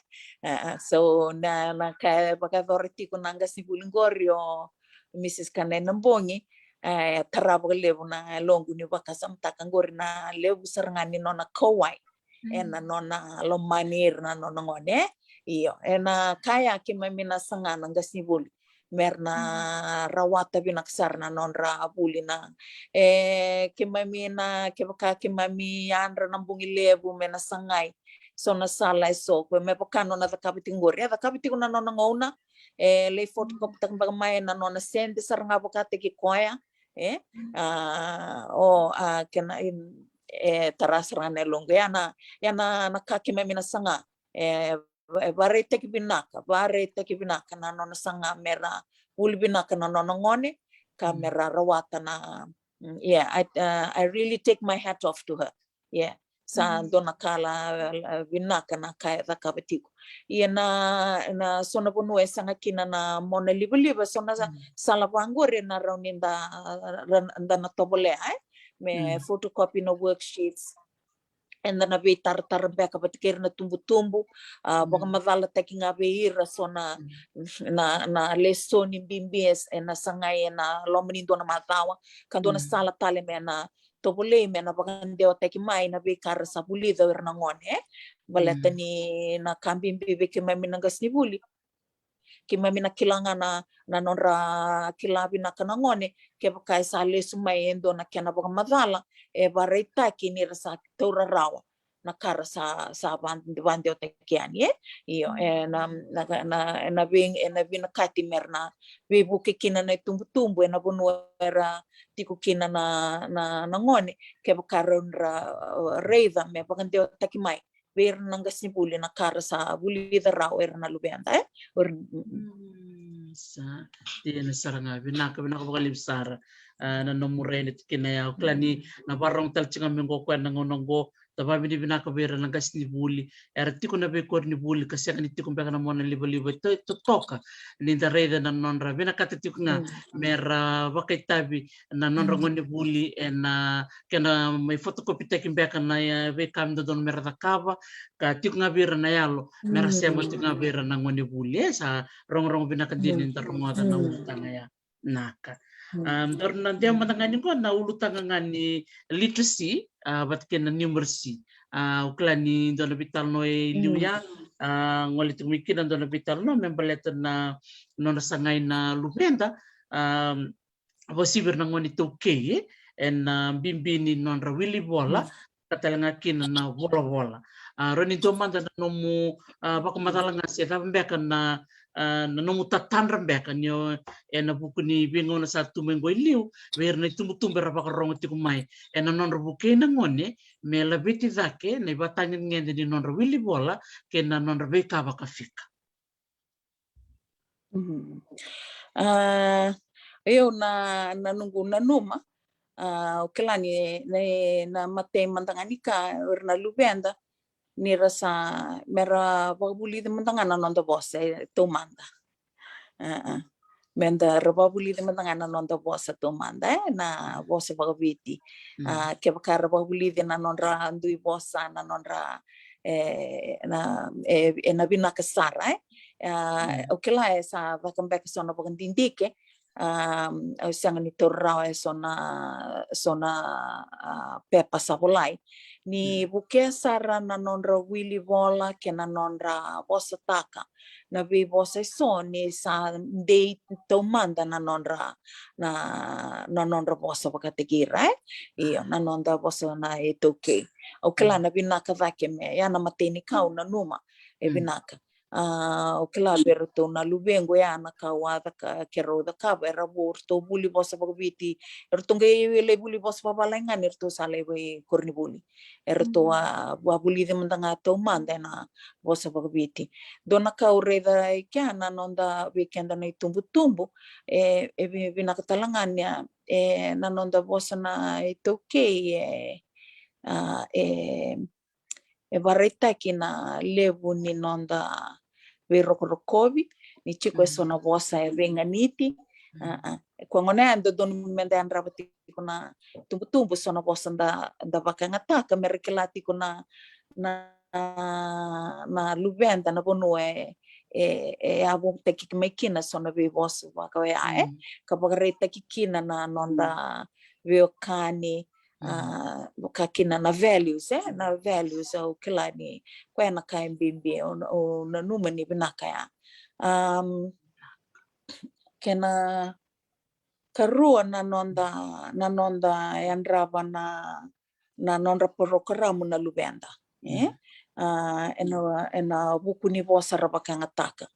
So na, na ka e vakayacora tiko na qasenivuli qori o Mrs Kanaenabogi, e tara vakalevu na yaloqu niu vakasamataka qori na levu sara ga ni nona kauwai ena nona lomani ira na nona gone. Io, ena ka ya keimami na saga na qasenivuli me ra na rawata vinaka sara na nodra vuli na, e, keimami na, kevaka keimami yadra na bogi levu me na sagai so na sala e so, ko me vaka nona cakava tiko qori, e cakava tiko na nona gauna, e lai photocopy-taka beka mai na nona sede sara ga vakataki koya, e, a, o, a, kena, e tara sara ga na yaloqu, ya na, ya na ka keimami na saga, e, e vakaraitaki vinaka, vakaraitaki vinaka na nona saga me ra vuli vinaka na nona gone, ka me ra rawata na, yeah, I, uh, I really take my hat off to her. Yeah. Sa dua na ka la, la vinaka na ka e cakava tiko. Ia na, na so na vanua e saga kina na mona livaliva, so na sala vaqori ena rawa ni da, da na tovolea, e? Me photocopy na worksheets. Eda na veitaratara beka vata kei ira na tubutubu, a, vakamacalataki ga vei ira so na, na, na lesoni bibi e, ena sagai ena loma ni dua na macawa, ka dua na sala tale me na tovolei me na vakadewataki mai na veika ra sa vulica o ira na gone, e? Baleta ni na ka bibi vei keimami na qasenivuli, keimami na kila ga na, na nodra kila vinaka na gone kevaka e sa lesu mai e dua na kena vakamacala e vakaraitaki ni ra sa taura rawa na ka ra sa, sa va, vakadewataki yani, e? Io, ena, na, na, ena vei, ena vinakati me ra na veivuke kina na itubutubu ena vanua era tiko kina na, na, na gone, kevaka ra, ra, uh, raica me vakadewataki mai vei ira na qasenivuli na ka ra sa vulica rawa o ira na luveda, e? Sa, dina sara ga, vinaka, vinaka vakalevu sara. A, na nomu rai na tikina ya, au kila ni na vakarorogo tale tiko ga mai qo o koya na gauna qo, Da vakavinavinaka vei ira na qasenivuli era tiko na veikoronivuli ka sega ni tiko beka na mona livaliva e to- totoka, ni da raica na nodra vinakata tiko ga me ra vakaitavi na nodra gonevuli ena kena mai fotokopitaki beka na, e, veika me dodonu me ra cakava, ka tiko ga vei ira na yalo me ra sema tiko ga vei ira na gonevuli. E sa rogorogo vinaka dina ni da rogoca na ulutaga ya. Naka. A, daru na dewa mada ga ni qo na ulutaga ga ni literacy, a, vata kei na numeracy. A, au kila ni dua na veitalanoa e liu ya, a, gole tiko mai kina dua na veitalanoa me baleta na nodra sagai na luveda, a, vakauasivi ira na gone iTaukei, e, ena, a, bibi ni nodra wili vola, ka tale ga kina na volavola. A, rawa ni dua mada na nomu, a, vakamacala ga se cava beka na, a, na nomu tatadra beka ni o, ena vuku ni veigauna sa tu mai qo i liu, vei ira na itubutubu era vakarorogo tiko mai, ena nodra vukei na gone me laveti cake na ivakatagedegede ni nodra wili vola kei na nodra veika vakafika. A, io, na, na noqu nanuma, a, au kila ni, ni na imatai mada ga ni ka, o ira na luveda, ni ra sa, me ra vakavulici mada ga na noda vosa e taumada. A, a. Me da ra vakavulici mada ga na noda vosa taumada, e, na vosa vakaviti. A, kevaka ra vakavulici na nodra dui vosa, na nodra, e, na, e, e na vinaka sara, e. A, au kila e sa caka beka so na vakadidike, a, au sega ni taura rawa e so na, so na, a, pepa sa volai. Ni vukea sara na nodra wili vola kei na nodra vosataka na veivosa e so ni sa dei taumada na nodra, na, na nodra vosa vakataki ira, e? Io, na noda vosa na iTaukei. Au kila na vinaka cake me, ya na imatai ni ka au nanuma, e vinaka. A, au kila vei iratou na luvequ ya na ka au a caka, keirau cakava, era vo, eratou vuli vosa vakaviti, eratou qai lai vuli vosa vakavalagi ga ni ratou sa lai vakakoronivuli. Eratou a vakavulici mada ga taumada ena vosa vakaviti. Dua na ka au raica e kea na noda, vei keda na itubutubu, e, e vi-, vinaka tale ga ni a, e, na noda vosa na iTaukei, e, a, e, e vakaraitaki na levu ni noda veirokorokovi, ni tiko e so na vosa e veiganiti. A, a. Koya gona e dodonu me da yadrava tiko na tubutubu, so na vosa da, da vakayagataka me ra kila tiko na, na, na luveda na vanua e, e, e yavutaki mai kina so na veivosa vaka oya, e, ka vakaraitaki kina na noda veiwekani, a, vaka kina na values, e, na values au kila ni koya na ka e bibi, au, au nanuma ni vinaka ya. Am, kena karua na noda, na noda yadrava na, na nodra porokaramu na luveda, e? A, ena, ena vuku ni vosa ra vakayagataka.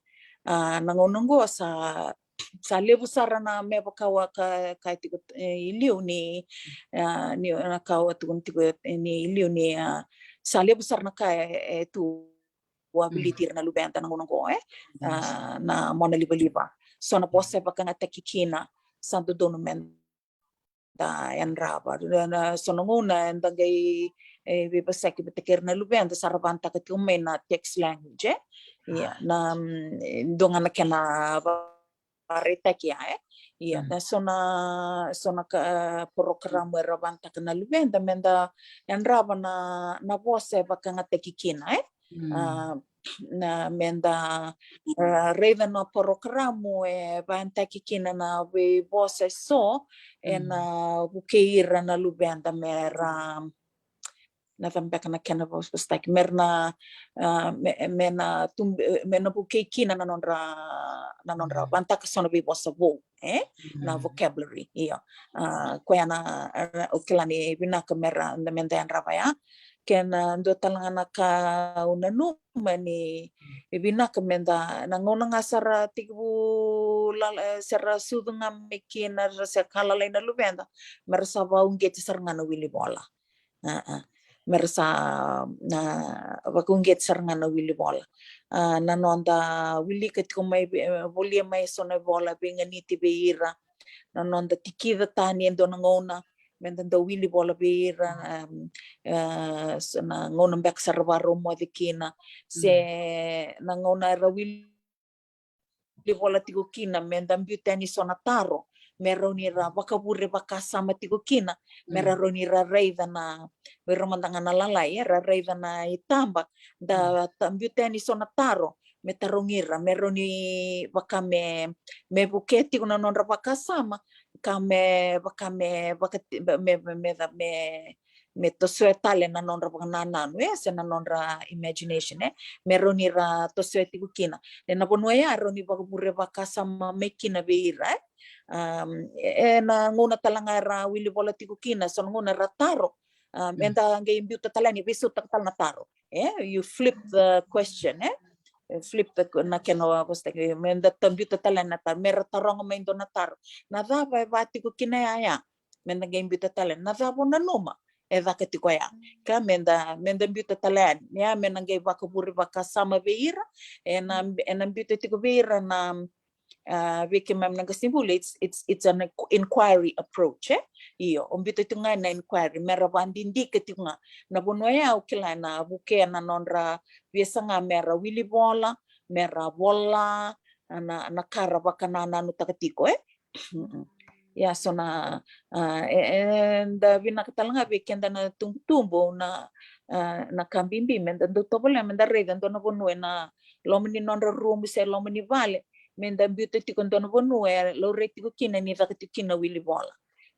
A, na gauna oqo sa, sa levu sara na me vaka au a ka, kaya tiko, e, i liu ni, a, ni na ka au a tukuna tiko, e, ni i liu ni, a, sa levu sara na ka e, e tu vakavulici ira na luveda na gauna oqo, e? A, na mona livaliva. So na vosa e vakayagataki kina, sa dodonu me da yadrava. Na, na, so na gauna eda qai, e, veivosaki vata kei ira na luveda, sa ra vakayagataka tiko mai na text language, e? Ia, na, mm, dua ga na kena vakaraitaki ya, e? Ia, na so na, so na ka, e, porokaramu era vakayagataka na luveda, me da yadrava na, na vosa e vakayagataki kina, e? A, na me da, a, raica na porokaramu e vakayagataki kina na veivosa e so, ena vukei ira na luveda me ra, na cava beka na kena vosavosataki, me ra na, a, me, me na tub-, me na vukei kina na nodra, na nodra vakayagataka so na veivosa vou, e? Na vocabulary, io. A, koya na, a, au kila ni vinaka me ra, na me da yadrava ya. Kena dua tale ga na ka au nanuma ni vinaka me da, na gauna ga sa ra tekivu lala, e, sa ra sucu ga mai kina, ra se ka lalai na luveda, me ra sa vakauqeti sara ga na wili vola. A, a. Me ra sa, na, vakauqeti sara ga na wili vola. A, na noda wilika tiko mai, e, volia mai so na vola veiganiti vei ira. Na noda tikica tani e dua na gauna, me da dau wili vola vei ira, um, uh, so na gauna beka sa ra vakarau moce kina, se na gauna era wili vola tiko kina, me da biuta yani so na taro me rawa ni ra vakavure vakasama tiko kina, me ra rawa ni ra raica na, vei ira mada ga na lalai, era raica na itaba, da ta-, biuta yani so na taro me tarogi ira, me rawa ni vaka me, me vukea tiko na nodra vakasama, ka me vaka me vaka me, me, me, me, me tosoya tale na nodra vakanananu, e, se na nodra imagination, e, me rawa ni ra tosoya tiko kina. E na vanua ya e rawa ni vakavure vakasama mai kina vei ira, e. Um, e, e na gauna tale ga era wili vola tiko kina, so na gauna era taro, um, eda qai biuta tale yani, veisautaka tale na taro, e, you flip the question, e. E, flip the, na kena vosataki, me da ta-, biuta tale yani na taro, me ra taroga mai dua na taro. Na cava e va tiko kina ya, ya? Me da qai biuta tale yani, na cava o nanuma e caka tiko ya? Ka me da, me da biuta tale yani, ya me na qai vakavure vakasama vei ira, e na, e na biuta tiko vei ira na, a, vei keimami na qasenivuli, it's, it's, it's an inqu-, inquiry approach, e? Io, o biuta tiko ga na inquiry, me ra vakadidike tiko ga. Na vanua ya au kila e na vukea na nodra via saga me ra wili vola, me ra vola na, na ka ra vakanananutaka tiko, e? Ia, so na, a, e, e, da vinaka tale ga vei keda na tubutubu, na, a, na ka bibi me da dau tovolea me da raica dua na vanua e na loma ni nodra rumu se loma ni vale, me da biuta tiko dua na vanua e laurai tiko kina ni caka tiko kina wili vola.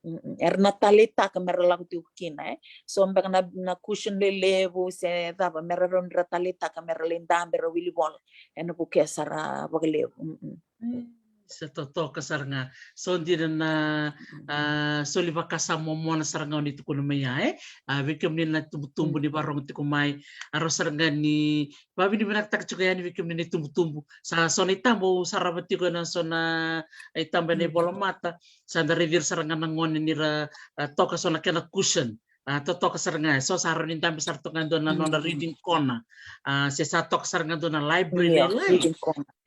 Mm, era na taleitaka me ra lako tiko kina, e. So beka na, na cushion lelevu se cava, me ra rawa ni ra taleitaka me ra lai dabe, ra wili vola. E na vukea sara vakalevu. Mm. Sa totoka sara ga. So dina na, a, soli vakasama momona sara ga o ni tukuna mai ya, e. A, vei kemuni na tubutubu ni varogo tiko mai, a, rawa sara ga ni vavinavinakataka tiko yani vei kemuni na itubutubu. Sa so na itaba au sarava tiko e na so na itaba e na ivolamata, sa da raici ira sara ga na gone ni ra, a, toka so na kena cushion. A, totoka sara ga, e so sa rawa ni dabe sara toka e dua na nona reading corner. A, se sa toka sara ga dua na library lailai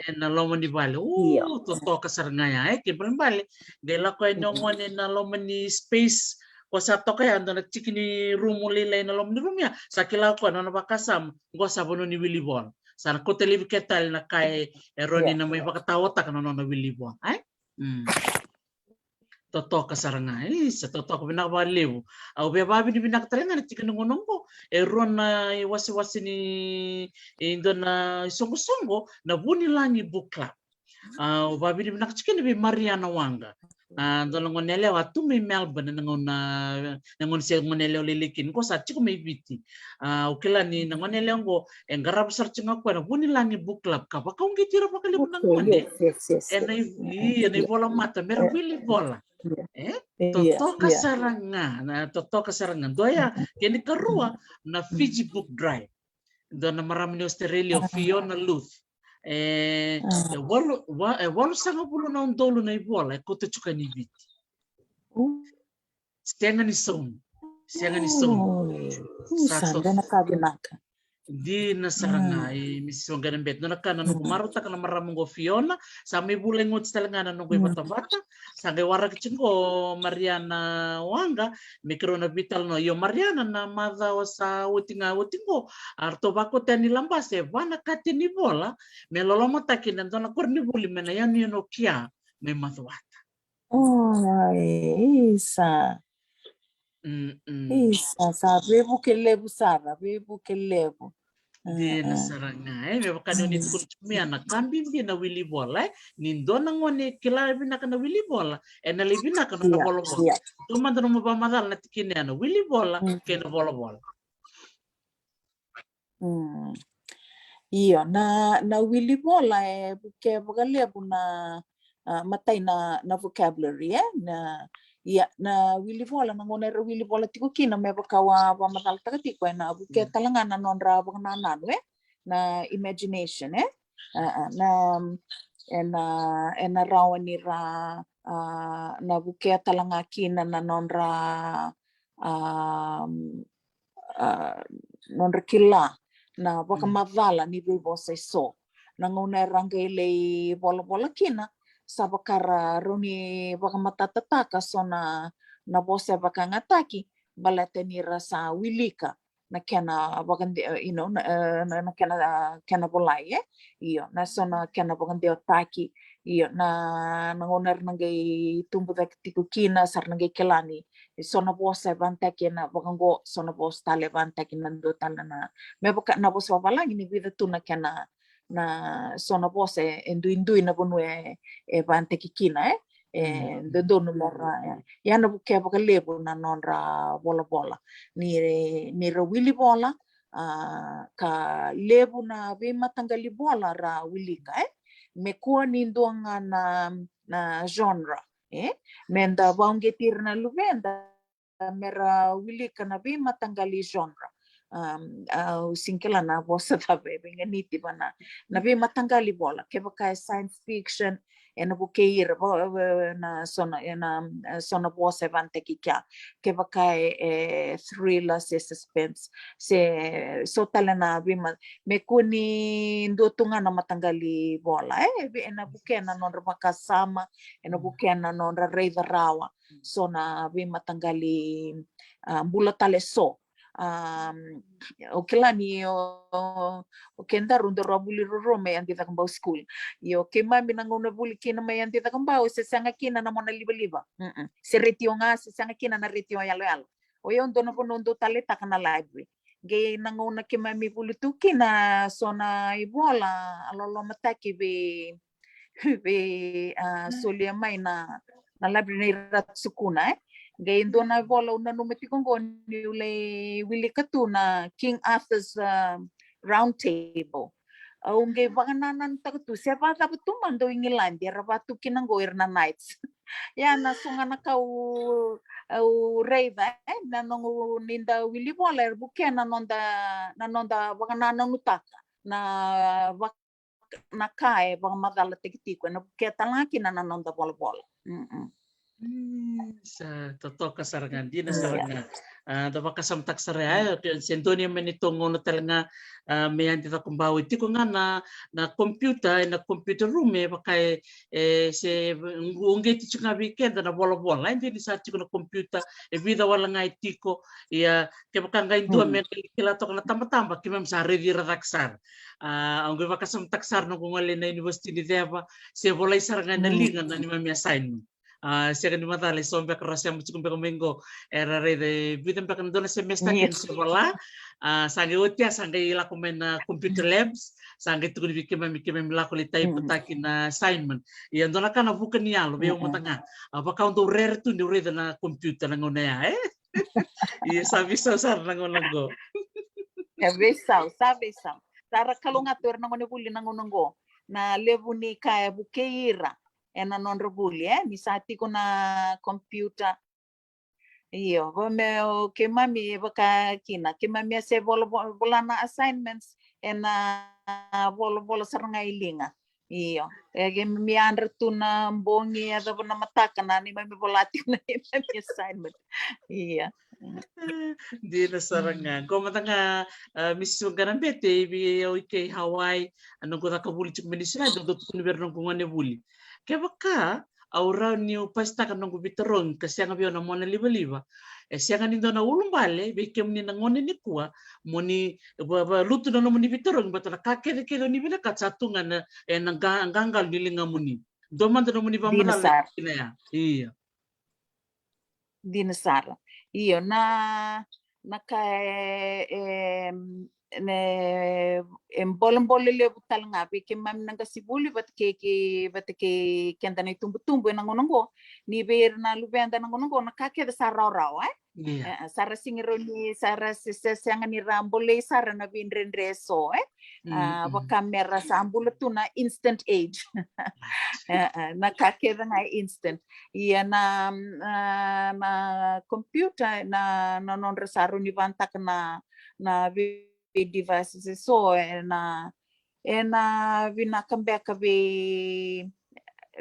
e na loma ni vale. U, totoka sara ga ya, e, kena ibalebale qai lako yani o gone na loma ni space, ko sa toka ya dua na tiki ni rumu lailai na loma ni rumu ya, sa kila o koya na nona vakasama, qo sa vanua ni wili vola. Sa na kauta laivi kece tale na ka e rawa ni na mai vakataotaka na nona wili vola, e? Mm. Totoka sara ga, e, sa totoka vinaka vakalevu. Au via vavinavinaka tale ga na tiki ni gauna oqo, e rua na iwasewase ni, e dua na isoqosoqo na Vunilagi Book Club. A, au vavinavinaka tiko kina vei Mariana Waqa. A, dua na gone yalewa a tu mai Melbourne, na gauna, na gauna se gone yalewa lailai kina, qo sa tiko mai Viti. A, au kila ni na gone yalewa oqo e qarava sara tiko ga o koya na Vunilagi Book Club, ka vakauqeti ira vakalevu na gone e na i-, e na ivolamata me ra wili vola. E, totoka sara ga, na totoka sara ga. Dua ya, kena ikarua na Fiji Book Drive. Dua na marama ni Australia, o Fiona Luth. E, e walu, wa-, e walusagavulu na udolu na ivola e kauta tiko yani i Viti. Sega ni saumi. Sega ni saumi. Sa dua na ka vinaka. Dina sara ga, e, Misisi Waqainabete. Dua na ka na noqu marautaka na marama oqo o Fiona, sa mai vula i Goti tale ga na noqu ivatavata. Sa qai waraki tiko o Mariana Waqa me keirau na veitalanoa. Io Mariana, na macawa sa oti ga, oti qo, a ratou vakauta yani i Labasa e va na katia ni vola me lolomataki na dua na koronivuli mai na yanuyanu o Kia mai Macuata. Isa. Isa, sa veivuke levu sara, veivuke levu. Dina sara ga, e, me vaka ni o ni tukuna tiko mai ya, na ka bibi na wili vola, e, ni dua na gone e kila vinaka na wili vola, e na lai vinaka na nona volavola. Dua mada na nomu vakamacala na tikina ya, na wili vola kei na volavola. Io, na, na wili vola e vukea vakalevu na, a, matai na, na vocabulary, e? Na, ia, na wili vola, na gauna era wili vola tiko kina, me vaka au a vakamacalataka tiko, e na vukea tale ga na nodra vakanananu, e? Na imagination, e? A, a, na, e na, e na rawa ni ra, a, na vukea tale ga kina na nodra, a, a, nodra kila na vakamacala ni veivosa e so. Na gauna era qai lai volavola kina, sa vaka ra rawa ni vakamatatataka so na, na vosa e vakayagataki, baleta ni ra sa wilika na kena vakade-, you know, na, e, na, na kena, kena volai, e? Io, na so na kena vakadewataki, io, na, na gauna era na qai tubu cake tiko kina, sa ra na qai kila ni so na vosa e vayagataki ena vaka oqo, so na vosa tale e vayagataki ena dua tale na, me vaka na vosa vavalagi ni vica tu na kena, na so na vosa e, e duidui na vanua e, e vayagataki kina, e? E dodonu me ra, e, ia na vukea vakalevu na nodra volavola. Ni, ni ra wili vola, a, ka levu na veimataqali vola ra wilika, e? Me kua ni dua ga na, na genre, e? Me da vauqeti ira na luveda me ra wilika na veimataqali genre. Um, au sega ni kila na vosa cava e veiganiti vua na, na veimataqali vola. Kevaka e science fiction, ena vukei ira, vo-, vo-, na so na, ena, e, so na vosa e vayagataki kea. Kevaka e, e thriller, se suspense, se so tale na veima-, me kua ni dua tu ga na mataqali vola, e, ve-, ena vukea na nodra vakasama, ena vukea na nodra raica rawa so na veimataqali, a, bula tale so. Um, o kila ni o, o, o kedaru daru a vuli ruarua mai Yadi Cakobau School. Io, keimami na gauna vuli kina mai Yadi Cakobau, se sega kina na mona livaliva. Mm-mm. Se retio ga, se sega kina na retio yaloyalo. O yau dua na vanua dau taleitaka na library. Qai na gauna keimami vuli tu kina, so na ivola a lolomataki vei, vei, a, solia mai na, na library nei Ratu Sukuna, e. Qai dua na ivola au nanuma tiko oqo niu lai wilika tu na King Arthur's, a, Round Table. Au qai vakanananutaka tu se vakacava tu mada o Igiladi era vaka tu kina oqo ira na knights. Ia na so ga na ka au, au raica, e, na noqu ni da wili vola era vukea na noda, na noda vakanananutaka na vaka na ka e vakamacalataki tiko, ena vukea tale ga kina na noda volavola. Mm-mm. Mm, sa totoka sara ga, dina sara ga. A, da vakasamataka sara ya, e, se dua ni mai ni togauna tale ga, a, me Yadi Cakobau e tiko ga na, na computer, ena computer room, e vaka e, e se uqeti tiko ga vei keda na volavola, e dua ni sa tiko na computer, e vica wale ga e tiko, ia, kevaka qai dua me qai kila toka na tabataba, keimami sa raici ira cake sara. A, au qai vakasamataka sara noqu gole na University ni Ceva, se volai sara ga ena liga na neimami assignment. A, sega ni macala, e so beka ra sema tiko beka mai qo, era raica e vica beka na dua na semester kena se vola. A, sa qai oti ya, sa qai lako mai na computer labs, sa qai tukuni vei keimami, keimami lako lai type-taki na assignment. Ia dua na ka na vuka ni yalo vei au mada ga, a, vaka au dau rere tu niu raica na computer na gauna ya, e? Ia sa veisau sara na gauna qo. Sa veisau, sa veisau. Sa ra kalougata tu era na gone vuli na gauna qo. Na levu ni ka e vukei ira ena nodra vuli, e? Ni sa tiko na computer. Io, va me o keimami e vaka kina, keimami a se vola, vola, vola na assignments ena volavola sara ga e liga. Io. E keimami yadra tu na bogi, yacova na mataka na neimami vola tiko na neimami assignment. Io. Dina sara ga. Qo mada ga, a, Missus Waqanabete, i vei au i ke i Hawaii, a noqu caka vuli tiko mai Niusiladi, dau tukuni vei ira noqu gone vuli. Kevaka au rawa niu pasitaka noqu veitarogi ka sega vei au na mona livaliva, e sega ni dua na ulubale vei kemuni na gone nikua mo ni va, valutu na nomuni veitarogi, baleta na ka kecekece o ni vinakata sa tu ga na, e, na qa-, qaqalo ni ligamuni. Dua mada nomuni vakamacala kina ya. Io. Dina sara. Io, na, na ka e, e, ne, e bolebole levu tale ga vei keimami na qasenivuli vata kei, kei, vata kei keda na itubutubu ena gauna qo, ni vei ira na luveda na gauna qo na ka kece sa rawarawa, e? Io. E, sa ra sega ni rawa ni, sa ra se, se, sega ni ra bolei sara na veidredre eso, e? A, vaka me ra sa bula tu na instant age. E, e, na ka kece ga e instant. Ia na, na, na computer, na, na nodra sa rawa ni vakayagataka na, na vei devices eso, e na, e na vinaka beka vei,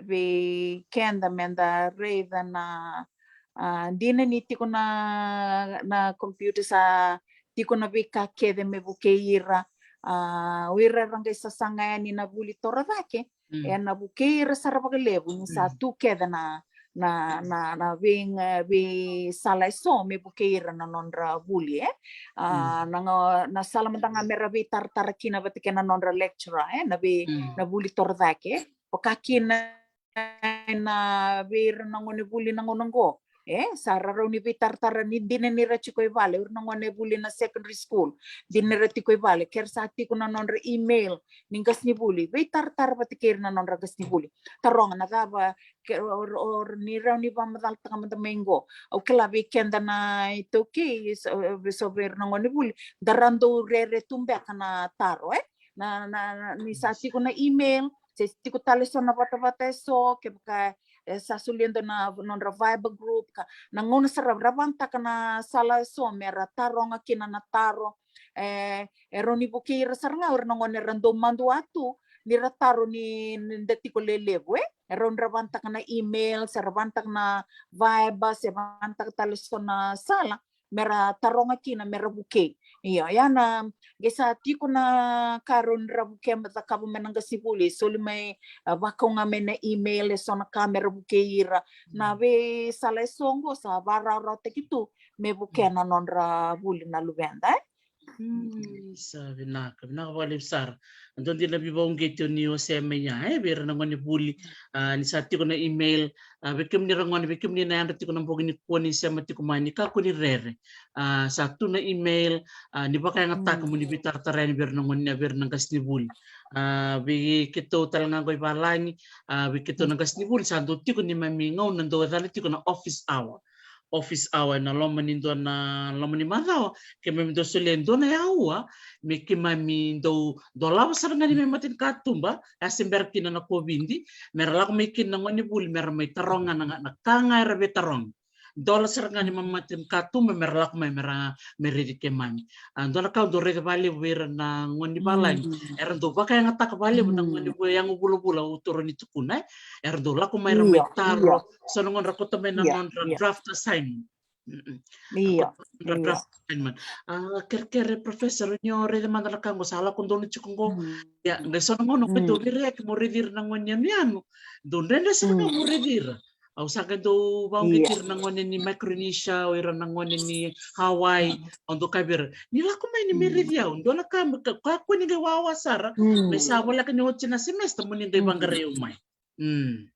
vei keda me da raica na, a, dina ni tiko na, na computer sa tiko na veika kece me vukei ira, a, o ira era qai sasaga yani na vuli torocake, e na vukei ira sara vakalevu ni sa tu kece na, na, na, na vei, veisala eso me vukei ira na nodra vuli, e. A, na, na sala mada ga mera veitaratara kina vata kei na nodra lecturer, e, na vei, na vuli torocake, e. Vaka kina na vei ira na gone vuli na gauna oqo, e, sa ra rawa ni veitaratara ni dina ni ra tiko i vale, ira na gone vuli na secondary school, dina ni ra tiko i vale, ke ra sa tiko na nodra email ni qasenivuli, veitaratara vata kei ira na nodra qasenivuli. Taroga na cava, ke, o, o, ni rawa ni vakamacalataka mada mai qo. Au kila vei keda na iTaukei, so, so vei ira na gone vuli, da ra dau rere tu beka na taro, e? Na, na, na, ni sa tiko na email, se tiko tale so na vatavata eso, kevaka, e, sa solia dua na nodra Viber group, ka, na gauna sara ra vanataka na sala eso mera taroga kina na taro, e, e rawa ni vukei ira sara ga o ira na gone era dau madua tu, ni ra taro ni, ni da tiko lelevu, e. E rawa ni ra vanataka na email, se ra vanataka na Viber, se vanataka tale so na sala, mera taroga kina, mera vukei. Io, ia na, qai sa tiko na ka rawa ni ra vukea me cakava mai na qasenivuli, soli mai, a, vakau ga mai na email, eso na ka mera vukei ira. Na veisala eso oqo sa vakararamataki tu me vukea na nodra vuli na luveda, e? Mm, sa vinaka, vinaka vakalevu sara. Dua dina na veivakauqeti o ni wasea mai ya, e, vei ira na gone vuli, a, ni sa tiko na email, a, vei kemuni ra gone, vei kemuni na yadra tiko na bogi nikua ni sema tiko mai, ni kakua ni rere. A, sa tu na email, a, ni vakayagataka mo ni veitaratara yani vei ira na gone, vei ira na qasenivuli. A, vei keitou tale ga qo i valagi, a, vei keitou na qasenivuli, sa dau tiko neimami gauna dau yacana tiko na office hour. Office hour ena loma ni dua na loma ni macawa, keimami dau solia e dua na aua me keimami dau dolava sara ga neimami matanikatuba, e a se bera kina na COVID, mera lako mai kina na gone vuli, mera mai taroga na, na ka ga era veitaroga. Dola sara ga neimami matanikatuba mera lako mai, mera, me raici keimami. A, dua na ka au dau raica vakalevu vei ira na gone ni valagi, era dau vakayagataka vakalevu na gone vuli, yago vulavula, au taura ni tukuna, e. Era dau lako mai, ra mai taro. So na gauna ra kauta mai na nodra draft assignment. Mm-mm. Io, io. A, kerekere, Professor, ni o raica mada na ka qo sa lako donu tiko qo. Ia, qai so na gauna o keitou veireaki mo raici ira na gone yanuyanu, dau dredre sara ga mo raici ira. Au sa qai dau vakauqeti ira na gone ni Micronesia, o ira na gone ni Hawaii, au dau kaya vei ira, ni lako mai ni mai raici au. Dua na ka, ka, kakua ni qai wawa sara, me sa voleka ni oti na semester mo ni qai vaqarai au mai. Mm.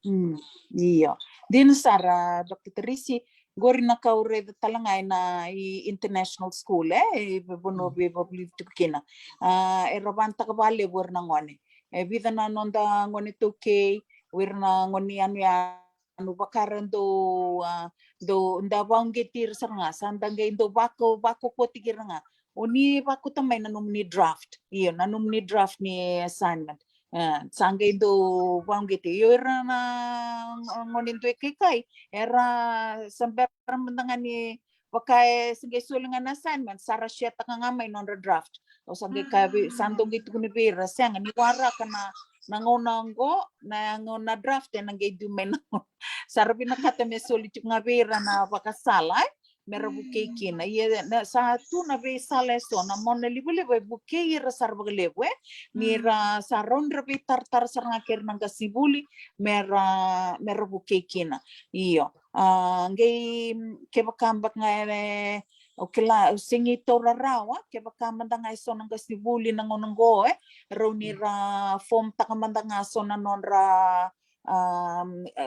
Mm, io. Dina sara, Doctor Teresi, qori na ka au raica tale ga ena i international school, e, i vanua veivavulici tiko kina. A, era vanataka vakalevu o ira na gone. E vica na noda gone iTaukei, o ira na gone yanuyanu, vaka ra dau, a, dau, da vakauqeti ira sara ga, sa da qai dau vaka, vakaukauwataki ira ga. O ni vakauta mai na nomuni draft. Io, na nomuni draft ni assignment. E, sa qai dau vakauqeti. Io, ira na gone dui kaikai, era sa bera mada ga ni vaka e se qai soli ga na assignment, sa ra share-taka ga mai nodra draft. Au sa qai kaya vei, sa dau qai tukuna vei ira, sega, ni waraka na, na gauna oqo, na gauna draft ena qai dua mai na gauna. Sa ra vinakata me soli tiko ga vei ira na vakasala, e? Mera vukei kina. Ia, na, sa tu na veisala eso, na monalivaliva e vukei ira sara vakalevu, e? Ni ra sa rawa ni ra veitaratara sara ga kei ira na qasenivuli, mera, mera vukei kina. Io. A, qai, kevaka beka ga e, o kila, o sega ni taura rawa, kevaka mada ga eso na qasenivuli na gauna oqo, e? Rawa ni ra form-taka mada ga so na nodra, a,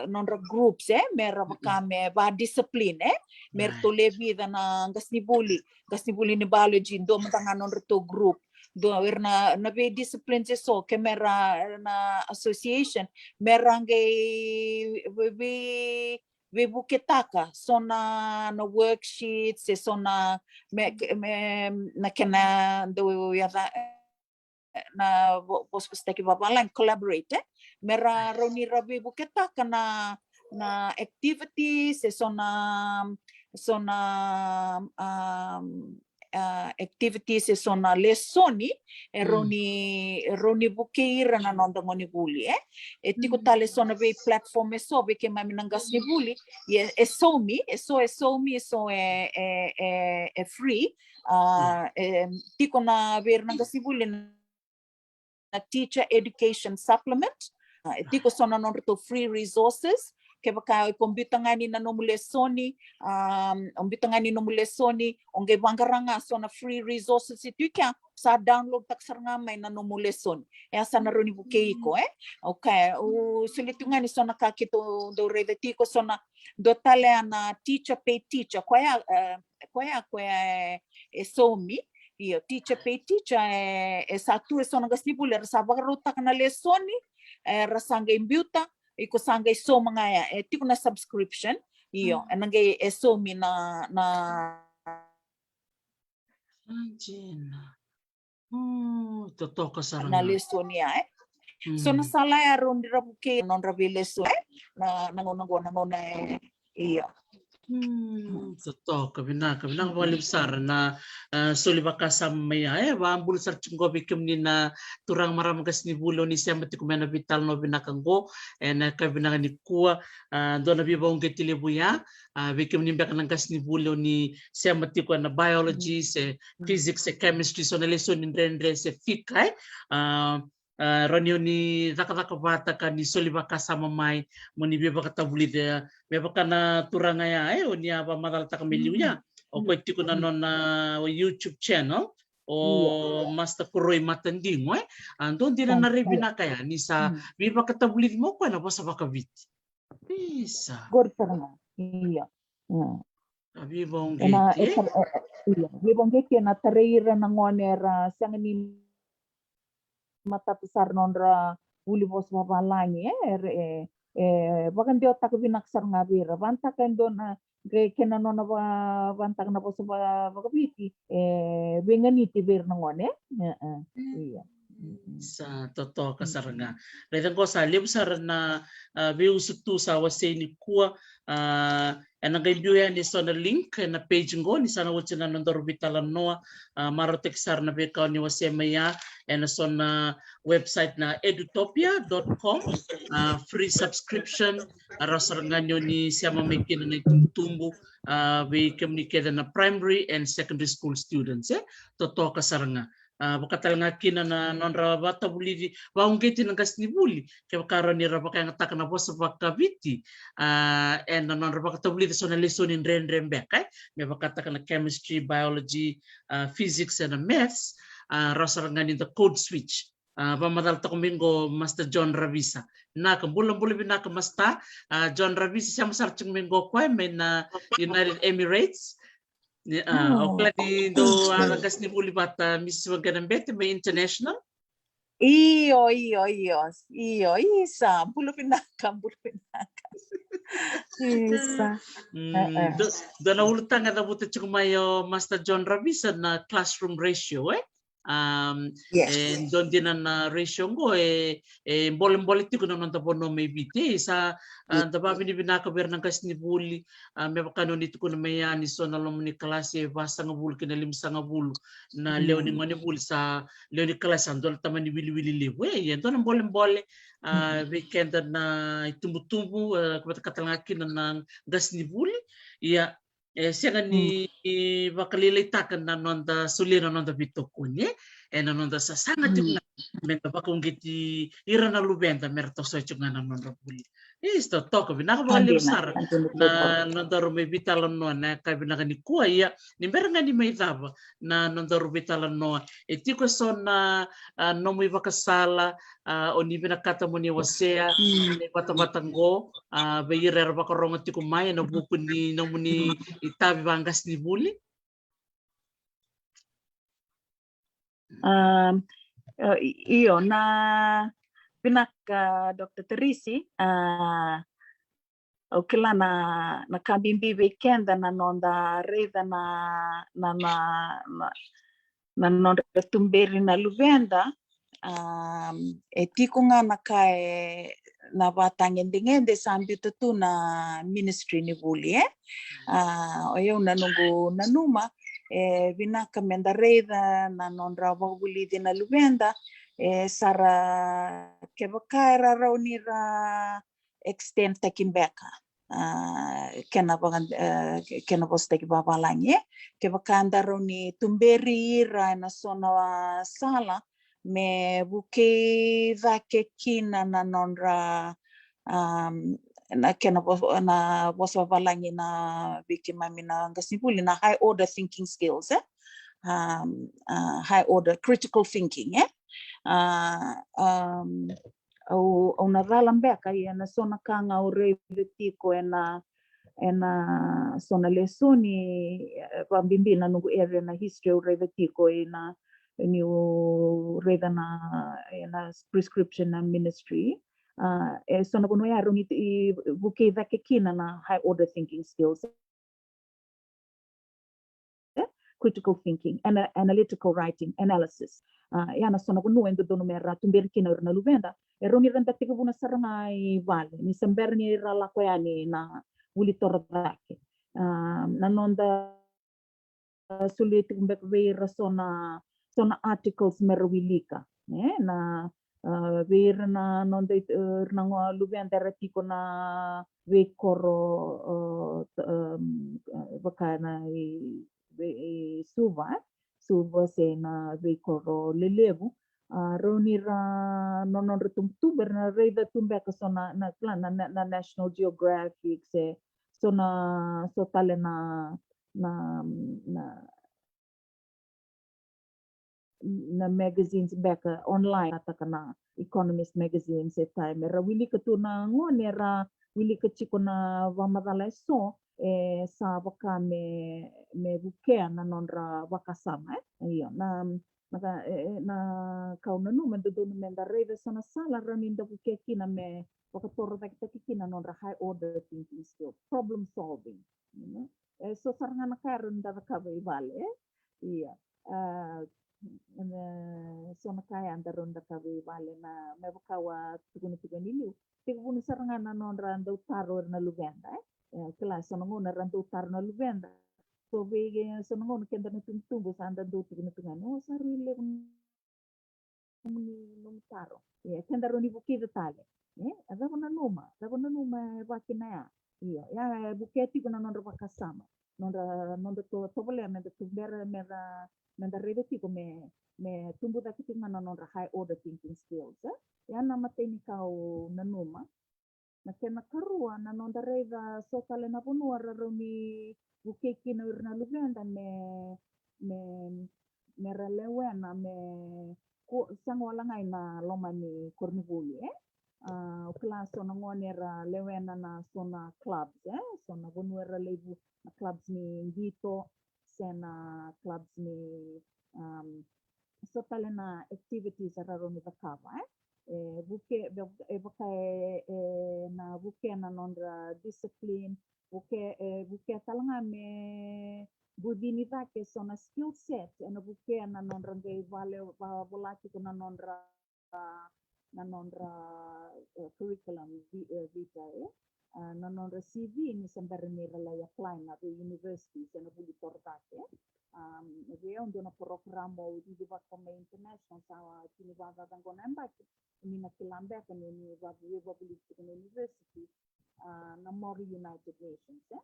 nodra groups, e, mera vaka me va discipline, e, me ratou le vica na qasenivuli, qasenivuli ni biology, dua mada ga nodratou group, dua, o ira na, na vei disciplines eso, ke mera, na association, mera qai vei, vei, veivuketaka so na, na worksheets, e so na, me, me, na kena dau yaca, na vo-, vosavosataki vavalagi, collaborate, e? Mera rawa ni ra veivuketaka na, na activities, e so na, so na, um, a, activities, e so na lesoni, e rawa ni, e rawa ni vukei ira na noda gonevuli, e? E tiko tale so na vei platform e so vei keimami na qasenivuli, e, e saumi, e so, e saumi, e so e, e, e, e free, a, e, tiko na vei ira na qasenivuli na Teacher Education Supplement. A, e tiko so na nodratou free resources. kevaka o iko biuta ga ni na nomu lesoni, um, o biuta ga ni nomu lesoni, o qai vaqara ga so na free resources e tu i kea, sa download taka sara ga mai na nomu lesoni. E a sa na rawa ni vukei iko, e? Okay, au solia tu ga ni so na ka keitou dau raica tiko, so na dua tale a na teacher pay teacher, koya, e, koya, koya e, e saumi, io, teacher pay teacher, e, e sa tu e so na qasenivuli era sa vakarautaka na lesoni, era sa qai biuta, iko sa qai sauma ga ya, e tiko na subscription, io, e na qai e saumi na, na Anjina. Mm, totoka sara na lesoni ya, e. So na sala ya rau ni ra vukei nodra veilesoni, e. Na, na gauna qo, na gauna e, io. Mm, totoka, vinaka, vinaka vakalevu sara na, e, soli vakasama mai ya, e. Vakabula sara tiko qo vei kemuni na turaga, marama, qasenivuli o ni sema tiko mai na veitalanoa vinaka qo, e, na ka vinaka nikua, a, dua na veivakauqeti levu ya, a, vei kemuni beka na qasenivuli o ni sema tiko ena biology, se physics, se chemistry, so na lesoni dredre, se fika, e. A, a, rawa ni o ni cakacaka vata ka ni soli vakasama mai, mo ni veivakatavulici, me vaka na turaga ya, e, o ni a vakamacalataka mai liu ya. O koya tiko na nona YouTube channel, o Master Koroi Matadigo, e. A, dua dina na rai vinaka ya, ni sa veivakatavulici mai o koya na vosa vakaviti. Isa. Qori sara ga. Io. Mm. A veivakauqeti, e? Io, veivakauqeti e na tarai ira na gone era sega ni matata sara nodra vuli vosa vavalagi, e, e, e vakadewataka vinaka sara ga vei ira. Vanataka e dua na, ke, kena nona va, vanataka na vosa va, vakaviti, e veiganiti vei ira na gone, e? E, e. Io. Sa totoka sara ga. Raica qo sa levu sara na, a, veiusutu sa wasei nikua, a, e na qai biu yani e so na link e na page qo ni sa na oti na nodaru veitalanoa, a, marautaki sara na veika o ni wasea mai ya e na so na website na edutopia dot com, a, free subscription, a, rawa sara ga ni o ni sema mai kina na itubutubu, a, vei kemuni kece na primary and secondary school students, e, totoka sara ga. A, vaka tale ga kina na nodra vakatavulici, vakauqeti na qasenivuli, kevaka rawa ni ra vakayagataka na vosa vakaviti, a, e na nodra vakatavulici so na lesoni dredre beka, e, me vakataka na chemistry, biology, a, physics, e na maths, a, rawa sara ga ni da code switch. A, vakamacalataka mai qo Master John Ravisa. Naka, bulabula vinaka Master, a, John Ravisa, sema sara tiko mai qo koya mai na United Emirates. Ni, a, o kila ni dou a qasenivuli vata Missus Waqena Bete mai International. Io, io, io, io, isa, bula vinaka, bula vinaka. Isa. Mm, e, e. Dua, dua na ulutaga e cavuta tiko mai o Master John Ravisa na classroom ratio, e? Um, e dua dina na ratio qo e, e bolebole tiko na noda vanua mai Viti, e, sa, a, da vakavinavinaka vei ira na qasenivuli, a, me vaka ni o ni tukuna mai ya ni so na loma ni kalasi e vasagavulu ki na limasagavulu na lewe ni gonevuli sa lewe ni kalasi sa dua na tamani wiliwili levu, e, ia dua na bolebole, a, vei keda na itubutubu, a, vata ka tale ga kina na qasenivuli, ia e sega ni vakalailaitaka na noda solia na noda veitokoni, e, e na noda sasaga tiko ga me da vakauqeti ira na luveda me ra toso tiko ga na nodra vuli. Isa, totoka, vinaka vakalevu sara na nodaru mai veitalanoa na yakavi vinaka nikua. Ia, ni bera ga ni mai cava na nodaru veitalanoa, e tiko e so na, a, nomu ivakasala, a, o ni vinakata mo ni wasea, mm, na ivatavata qo, a, vei ira era vakarogo tiko mai ena vuku ni nomuni itavi vaqasenivuli? Um, e, i-, io, na vinaka, Doctor Teresi, a, au kila na, na ka bibi vei keda na noda raica na, na, na, na, na nodra tuberi na luveda, um, e tiko ga na ka e, na vatagedegede sa biuta tu na ministry ni vuli, e? A, o yau na noqu nanuma, e vinaka me da raica na nodra vakavulici na luveda, e, sa ra, kevaka era rawa ni ra extend taki beka, a, kena vaka, e, kena vosataki vavalagi, e. Kevaka da rawa ni tuberi ira ena so na sala me vukei cake kina na nodra, um, na kena vo-, na vosa vavalagi na vei keimami na qasenivuli na high order thinking skills, e? Um, uh, high order critical thinking, e? Uh, um, au, au na cala beka, ia na so na ka ga au raica tiko ena, ena so na lesoni, e, vakabibi na noqu area na history au raica tiko ena, niu raica na, ena prescription na ministry. A, e so na vanua ya rawa ni vukei cake kina na high order thinking skills. E? Critical thinking, ana-, analytical writing, analysis. A, ia na so na vanua e dodonu me ra tuberi kina o ira na luveda. E rawa ni ra da tekivuna sara ga i vale, ni se bera ni ra lako yani na vuli torocake. A, na noda solia tiko beka vei ira so na, so na articles me ra wilika, e? Na, a, vei ira na noda, e, ira na gone luveda era tiko na veikoro, e, t-, em, e, vaka na i, vei, i Suva, e? Suva se na veikoro lelevu. A, rawa ni ra, na nodra tubutubu era na raica tu beka so na, na, na, na, na National Geographic se so na, so tale na, na, na, na magazines beka online, taka na Economist magazine se Time. Era wilika tu na gone, era wilika tiko na vakamacala e so, e sa vaka me, me vukea na nodra vakasama, e? Io, na, na ka, e, e, na ka au nanuma e dodonu me da raica so na sala rawa ni da vukea kina me vakatorocaketaki kina na nodra high order thinking skill, problem solving. You know? E so sara ga na ka e rawa ni da cakava i vale, e? Ia. A, e, so na ka ya da rawa ni da cakava i vale na, me vaka au a tukuna tiko ni liu. Tekivuna sara ga na nodra dau taro era na luveda, e? E, kila so na gauna era dau taro na luveda. So vei, e, so na gauna keda na tubutubu sa da dau tukuna tu ga ni, o, sa rui levu nomu, nomu taro. Ia, keda rawa ni vukica tale. E, a cava nanuma, cava nanuma e vaka kina ya. Ia, ia, e vukea tiko na nodra vakasama. Nodra, nodra to, tovolea me da tubera, me da, me da raica tiko me, me tubu cake tiko ga na nodra high order thinking skills, e? Ia na imatai ni ka au nanuma. Na kena karua, na noda raica so tale na vanua ra rawa ni vukei kina o ira na luveda me, me, me ra lewena me ko-, sega wale ga ina loma ni koronivuli, e? A, o kila so na gone era lewena na so na clubs, e? So na vanua era lai vu-, na clubs ni qito, se na clubs ni, um, so tale na activities era rawa ni cakava, e? E vuke-, e vaka e, e na vukea na nodra discipline, vuke-, e vukea tale ga me bucini cake so na skill set, ena vukea na nodra qai vale, va-, vola tiko na nodra, na nodra, e, curriculum vi-, e, vitae, e? A, na nodra C V ni se bera ni ra lai apply na vei university se na vuli torocake. Um, vei au dua na program au cicivaka mai international sa tini vakacaca qo na yabaki, ni na kila beka ni, ni va-, veivavulici tiko na university, a, na Model United Nations, e?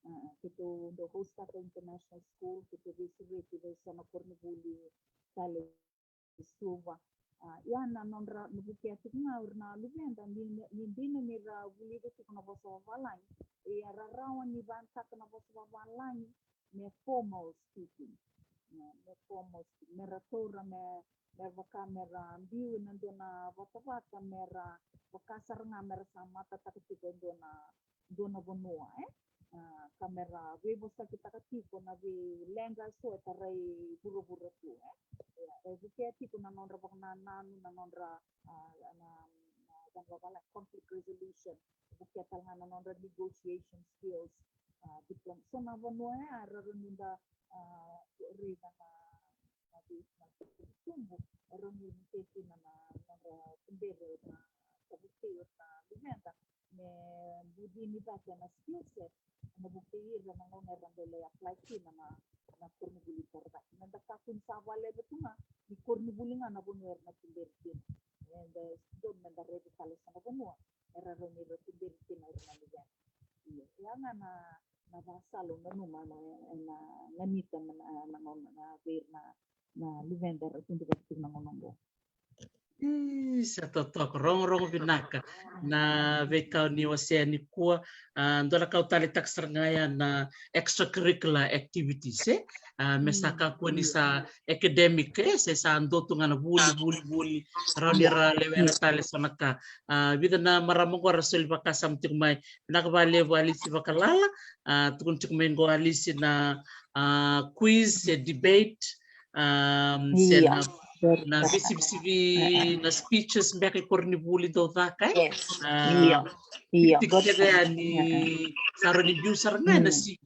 A, keitou dau hostaka international school, keitou veisureti vei so na koronivuli tale i Suva. A, ia na nodra, na vukea tiko ga o ira na luveda ni, ni dina ni ra vulica tiko na vosa vavalagi, ia ra rawa ni vakayagataka na vosa vavalagi me formal speaking. Me, me formal speaking. Me ra taura me, me vaka me ra biu ena dua na vatavata, me ra vaka sara ga me ra sa matataka tiko e dua na, dua na vanua, e? A, ka me ra veivosakitaka tiko na veileqa eso e tarai vuravura tu, e? Ia, e vukea tiko na nodra vakanananu, na nodra, a, na, na, na conflict resolution, vukea tale ga na nodra negotiation skills, a, diplom-, so na vanua, e, era rawa ni da, a, raica na, na vei-, na tubu, e rawa ni vukei kina na nodra tuberi na, na vukei na luveda me bucini cake na skill set, ena vukei ira na gauna era dau lai apply kina na, na koronivuli torocake. Me da kakua ni sa valeva tu ga ni koronivuli ga na vanua era na tuberi kina. Eda dodonu me da raica tale so na vanua era rawa ni ra tuberi kina o ira na luveda. Ia, ia ga na, na vakasala au nanuma ena, ena ganita na, na, na, na, vei ira na, na luveda era tubu cake tiko na gauna oqo. Ih, sa totoka, rogorogo vinaka na veika ni wasea nikua. A, dua na ka au taleitaka sara ga ya na extracurricular activities, e? A, me sa kakua ni sa academic, e? Se sa dua tu ga na vuli, vuli, vuli, rawa ni ra lewena tale so na ka. A, vica na marama qo ra soli vakasama tiko mai. Vinaka vakalevu Alisi Vakalala, a, tukuna tiko mai qo Alisi na, a, quiz, se debate, a, se na, na visivisivi na speeches beka i koronivuli dau caka, e? A, io, io. Tiko kece yani, sa rawa ni biu sara ga na si.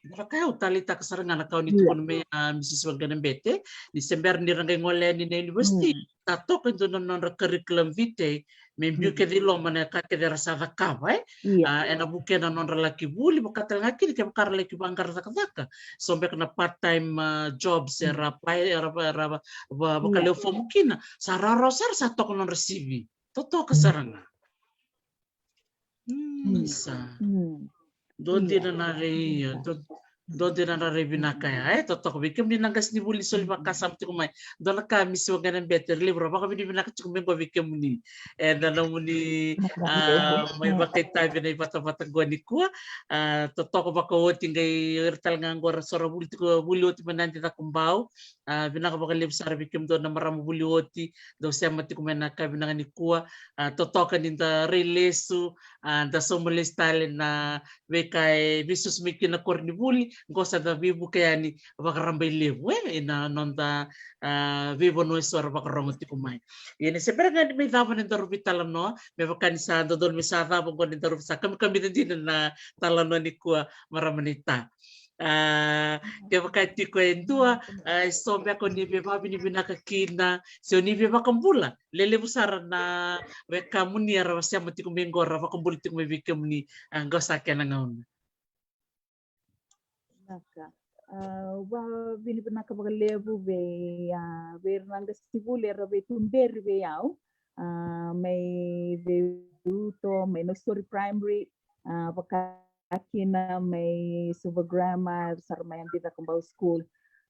Vaka au taleitaka sara ga na ka o ni tukuna mai, a, Mrs Waqanabete, ni se bera ni ra qai gole yani na university, sa toka e dua na nodra curriculum vitae me biu kece i loma na ka kece ra sa cakava, e? A, ena vukea na nodra laki vuli, vaka tale ga kina kevaka ra laki vaqara cakacaka. So beka na part time, a, jobs era apply, era, era, era va, va, vakalewe fomu kina. Sa rawarawa sara sa toka nodra C V. Totoka sara ga. Mm, sa. Dua dina na rei, ia, dua, dua dina na rei vinaka ya, e, totoka vei kemuni na qasenivuli soli vakasama tiko mai. Dua na ka Mrs Waqanabete, levu ra vakavinavinaka tiko mai qo vei kemuni. E, na nomuni, a, mai vakaitavi na ivatavata qo nikua. A, totoka vakaoti qai ira tale ga qo ra so ra vuli tiko, vuli oti mai Nadi Cakobau. A, vinaka vakalevu sara vei kemudou na marama vuli oti, dou sema tiko mai na ka vinaka nikua. A, totoka ni da rai lesu, a, da sauma lesu tale na veika e veisusu mai kina na koronivuli, qo sa da veivuke yani vakarabailevu, e, ina noda, a, veivanua eso era vakarogo tiko mai. Ia ni se bera ga ni mai cava na daru veitalanoa, me vaka ni sa dodonu me sa cava qo na daru sa kamikamica dina na talanoa nikua, marama naita. A, kevaka e tiko e dua, a, e so beka o ni via vakavinavinaka kina, se o ni via vakabula, lelevu sara na wekamuni era sema tiko mai qo ra vakabula tiko mai vei kemuni, a, qo sa kena gauna. Vinaka. A, vakavinavinaka vakalevu vei, a, vei ira na qasenivuli era veituberi vei au, a, mai Veiuto, mai Nausori Primary, a, vaka kina mai Suva Grammar, sara mai Nadi Cakobau School.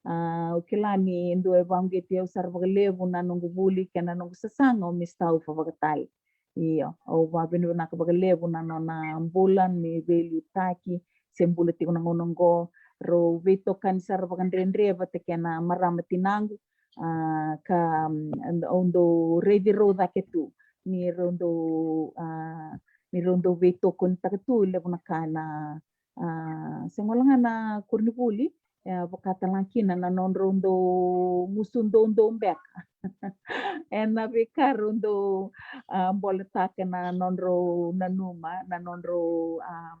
A, au kila ni dua e vakauqeti au sara vakalevu na noqu vuli kei na noqu sasaga o Mista Ufa Vakatale. Io, au vakavinavinaka vakalevu na nona bula ni veiliutaki, se bula tiko na gauna oqo, rau veitokani sara vakadredre vata kei na marama tinaqu, a, ka, mm, au dau raici rau cake tu ni rau dau, a, ni rau dau veitokonitaka tu levu na ka na, a, se gole ga na koronivuli, e, vaka tale ga kina na nodrau dau gusu doudou beka ena veika rau dau, a, boletaka na nodrau nanuma, na nodrau, a,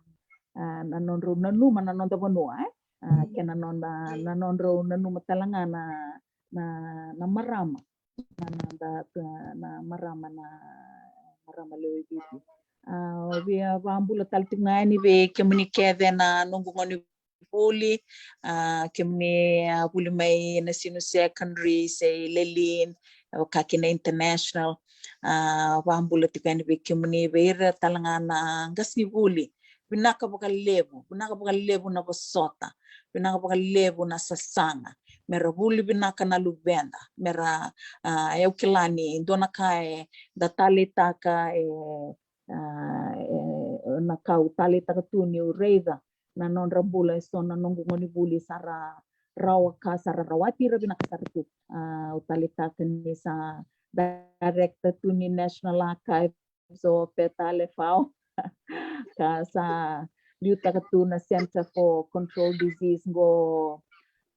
a, na nodrau nanuma na noda vanua, e? A, kei na noda, na nodrau nanuma tale ga na, na, na marama, na, na, da, na marama, na marama lewe i Viti. A, au via vakabula tale tiko ga yani vei kemuni kece na noqu gone vuli, a, kemuni a vuli mai Nasinu Secondary, se i Lelean, vaka kina International. A, vakabula tiko yani vei kemuni, vei ira tale ga na qasenivuli. Vinaka vakalevu, vinaka vakalevu na vosota, vinaka vakalevu na sasaga. Mera vuli vinaka na luveda, mera, a, au kila ni dua na ka eda taleitaka, e, a, e, na ka au taleitaka tu niu raica na nodra bula eso na noqu gone vuli, sa ra rawa ka, sa ra rawati ira vinaka sara tu. A, au taleitaka ni sa director tu ni National Archives o Peta Lefao, ka sa liutaka tu na Center for Control Disease qo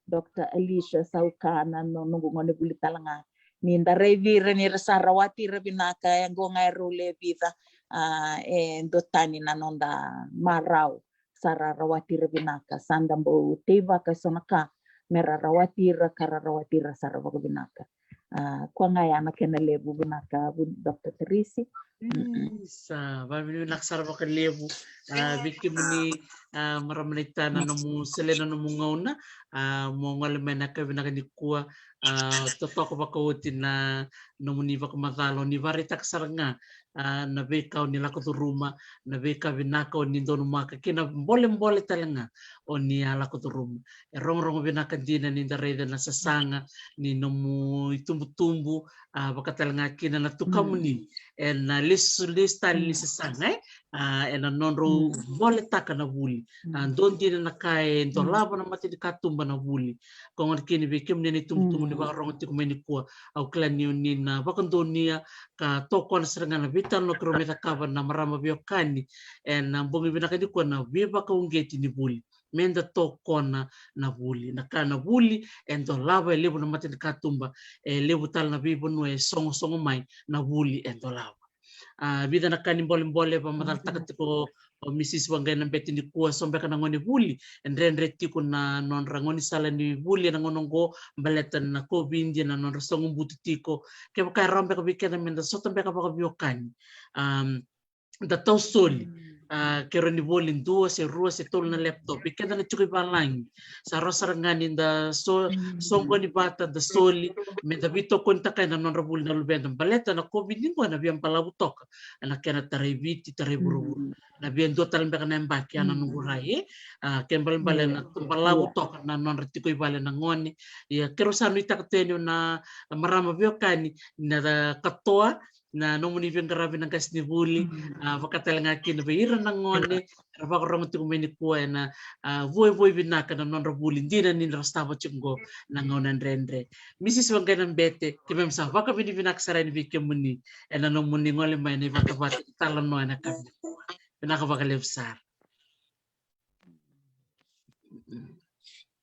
Doctor Alicia Sauka, na no, noqu gone vuli tale ga. Ni da raici ira ni ra sa rawati ira vinaka, e qo ga e rau le vica, a, e duatani na noda marau, sa ra rawati ira vinaka, sa da bau teivaka eso na ka me ra rawati ira, ka ra rawati ira sara vakavinaka. A, koya ga ya na kena levu. Vinaka, vu-, Doctor Teresi. Mm-mm. Isa, vakavinavinaka sara vakalevu, a, vei kemuni, a, marama naita, na nomu solia na nomu gauna, a, mo gole mai na yakavi vinaka nikua, a, totoka vakaoti na nomuni vakamacala o ni vakaraitaka sara ga, a, na veika o ni lako curuma, na veika vinaka o ni donumaka, kei na bolebole tale ga o ni a lako curuma. E rogorogo vinaka dina ni da raica na sasaga ni nomu itubutubu, a, vaka tale ga kina na tukamuni ena lesu, lesu tale ni sasaga, e, a, ena nodrau voletaka na vuli. A, dua dina na ka e dolava na mata ni katuba na vuli. Ko gona kina vei kemuni na itubutubu ni vakarogo tiko mai nikua, au kila ni o ni na vakadonuya ka tokona sara ga na veitalanoa keirau mai cakava na marama veiwekani ena bogi vinaka nikua, na veivakauqeti ni vuli. Me da tokona na vuli. Na ka na vuli e dolava, e levu na mata ni katuba, e levu tale na veivanua e sogosogo mai na vuli e dolava. A, vica na ka ni bolebole e vakamacalataka tiko o Misis Vaqainabete nikua, so beka na gone vuli e dredre tiko na nodra gaunisala ni vuli ena gauna oqo baleta na COVID, na nodra sogobutu tiko. Kevaka e rawa beka vei keda me da sota beka vakaveiwekani, am, da tausoli. A, ke rawa ni voli dua se rua se tolu na laptop, vei keda na tiko i valagi, sa rawa sara ga ni da so, soqoni vata, da soli, me da veitokonitaka ena nodra vuli na luveda. Baleta na COVID oqo ena via balavu toka na kena tarai Viti, tarai vuravura. Na via dua tale beka na yabaki, a, na noqu rai, e? A, ke balebale na balavu toka na nodra tiko i vale na gone. Ia keirau sa nuitaka tu yani na marama veiwekani na katoa na nomuni veiqaravi na qasenivuli, a, vaka tale ga kina vei ira na gone era vakarogo tiko mai nikua ena, a, vuavuai vinaka na nodra vuli, dina ni ra sotava tiko oqo na gauna dredre. Misis Vaqainabete, keimami sa vakavinavinaka sara yani vei kemuni ena nomuni gole mai na ivatavata ni talanoa ena yakavi nikua. Vinaka vakalevu sara.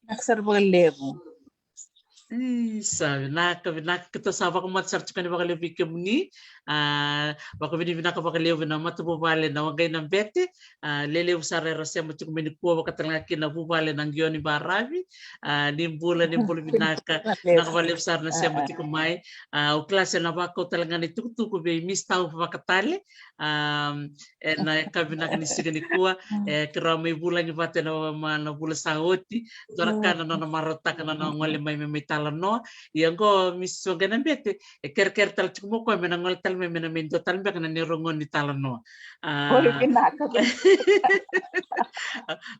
Vinaka sara vakalevu. Isa, vinaka, vinaka, keitou sa vakamoce sara tiko yani vakalevu vei kemuni. A, vakavinavinaka vakalevu ena matavuvale na Vaqainabete. A, lelevu sara era sema tiko mai nikua, vaka tale ga kina vuvale na Qione Baravi. A, ni bula, ni bula vinaka. Vinaka vakalevu sara na sema tiko mai. A, au kila se na vakau tale ga na itukutuku vei Miss Tau Vakatale. A, ena yakavi vinaka ni siga nikua, e, keirau mai vulagi vata ena, ma, na vula sa oti. Dua na ka na nona marautaka na nona gole mai me mai talanoa. Ia oqo Misis Vaqainabete, e kerekere tale tiko mai o koya me na gole tale mai, me na mai dua tale beka na neirau gauna ni talanoa. A,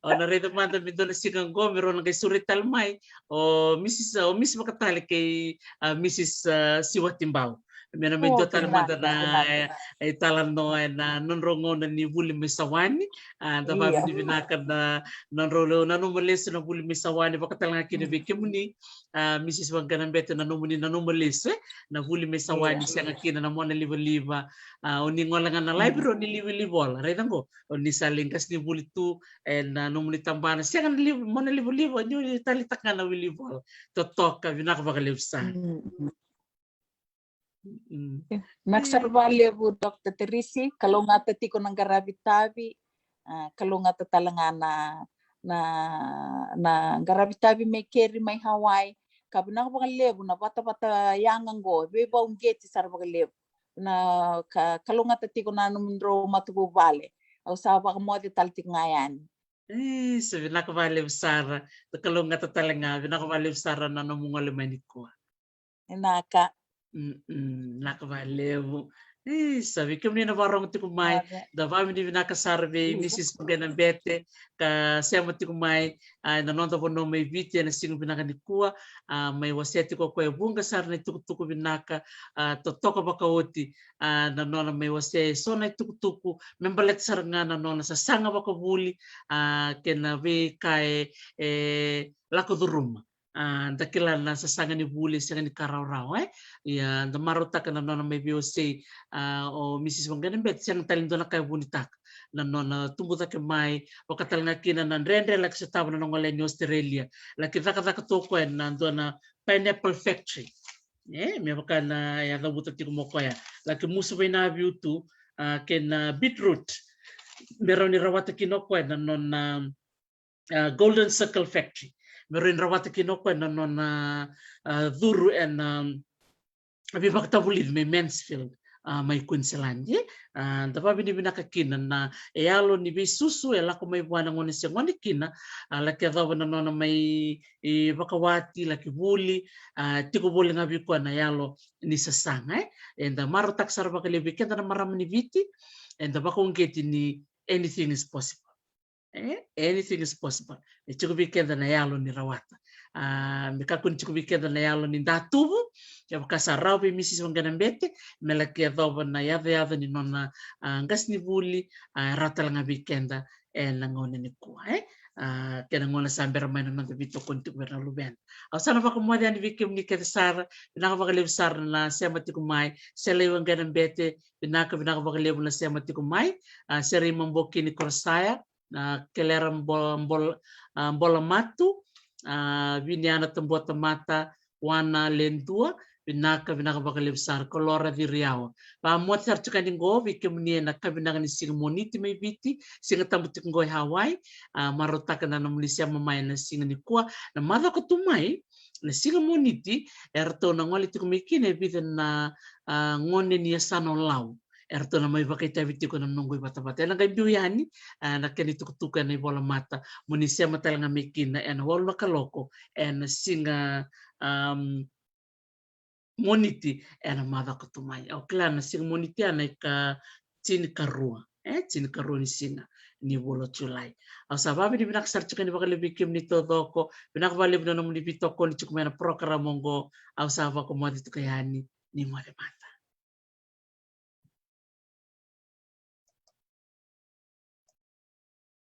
o na raica mada me dua na siga oqo me rau na qai sureti tale mai o Misis, o Misis Vakatale kei, a, Misis, a, Siwatibau. Me na mai dua tale mada na, e, italanoa ena nodrau gauna ni vuli mai Sawani. A, da vakavinavinaka na nodrau nanuma lesu na vuli mai Sawani, vaka tale ga kina vei kemuni, a, Misis Vaqainabete, na nomuni nanuma lesu, e, na vuli mai Sawani, sega kina na mona livaliva. A, o ni gole ga na live, o ni livi, livi vola, raica oqo, o ni sa lai qasenivuli tu ena nomuni tabana, sega na livi, mona livaliva, o ni taleitaka ga na wilivola. Totoka, vinaka vakalevu sara. Vinaka sara vakalevu, Doctor Teresi, kalougata tiko na qaravi tavi, a, kalougata tale ga na, na, na qaravi tavi mai keri mai Hawaii, ka vinaka vakalevu na vatavata yaga oqo, veivakauqeti sara vakalevu. Na ka, kalougata tiko na nomudrau matavuvale, au sa vakamoce tale tiko ga yani. Isa, vinaka vakalevu sara, da kalougata tale ga, vinaka vakalevu sara na nomu gole mai nikua. Vinaka. Vinaka vakalevu. Isa, vei kemuni na vakarogo tiko mai, da vakavinavinaka sara vei Misis Vaqainabete ka sema tiko mai, a, ena noda vanua mai Viti ena siga vinaka nikua, a, mai wasea tiko o koya e vuqa sara na itukutuku vinaka, a, totoka vakaoti, a, na nona mai wasea eso na itukutuku me baleta sara ga na nona sasaga vakavuli, a, kei na veika e, e lako curuma. A, da kila na sasaga ni vuli e sega ni ka rawarawa, e? Ia, da marautaka na nona mai veiwasei, a, o Misis Vaqainabete, sega tale ni dua na ka e vunitaka na nona tubu cake mai, vaka tale ga kina na dredre laki sotava na nona gole ni Australia. Laki cakacaka tu o koya ena dua na pineapple factory. E, me vaka na yacavuta tiko mai o koya. Laki musu vainaviutu, a, kei na beetroot. Me rawa ni rawata kina o koya na nona, a, Golden Circle Factory. Me rawa ni rawata kina o koya na nona, a, curu ena, a, veivakatavulici mai Mansfield. a, mai Queensland, e? A, da vavinavinaka kina na yalo ni veisusu e lako mai vua na gone se gone kina, a, laki yacova na nona mai, e, vakawati, laki vuli, a, tiko voli ga vei koya na yalo ni sasaga, e? Eda marautaka sara vakalevu vei keda na marama ni Viti, eda vakauqeti ni anything is possible. E, anything is possible. E tiko vei keda na yalo ni rawata. A, me kakua ni tiko vei keda na yalo ni datuvu. Kevaka sa rawa vei Mrs Waqena Bete me laki yacova na yacayaca ni nona, a, qasenivuli, a, rawa tale ga vei keda ena gauna nikua, e? A, kena gauna sa bera mai na noda veitokoni tiko vei ira na luvena. Au sa na vakamoce yani vei kemuni kece sara. Vinaka vakalevu sara na sema tiko mai. Selei Waqena Bete, vinaka, vinaka vakalevu na sema tiko mai. A, Serei Mabokini Korosaya, a, Kelera Bo-, Bol-, a, Bolamatu, a, Viniana Tabuatamata, Wana Ledua, vinaka, vinaka vakalevu sara. Kolora Ciriawa. Vamoce sara tiko yani qo vei kemuni ena ka vinaka ni siga Moniti mai Viti, Siga Tabu tiko qo e Hawaii. A, marautaka na nomuni sema mai ena siga nikua. Na macawa ka tu mai, na siga Moniti, eratou na gole tiko mai kina e vica na, a, gone ni yasana o Lau. Eratou na mai vakaitavi tiko ena noqu ivatavata. Ena qai biu yani, a, na kena itukutuku ena ivolamata. Mo ni sema tale ga mai kina ena walu na kaloko ena siga, am, Moniti ena macawa ka tu mai. Au kila na siga Moniti ena ika tinikarua. E, tinikarua ni siga ni vula o Julai. Au sa vavinavinaka sara tiko yani vakalevu vei kemuni taucoko. Vinaka vakalevu na nomuni veitokoni tiko mai ena program oqo. Au sa vakamoce tiko yani, ni moce mada.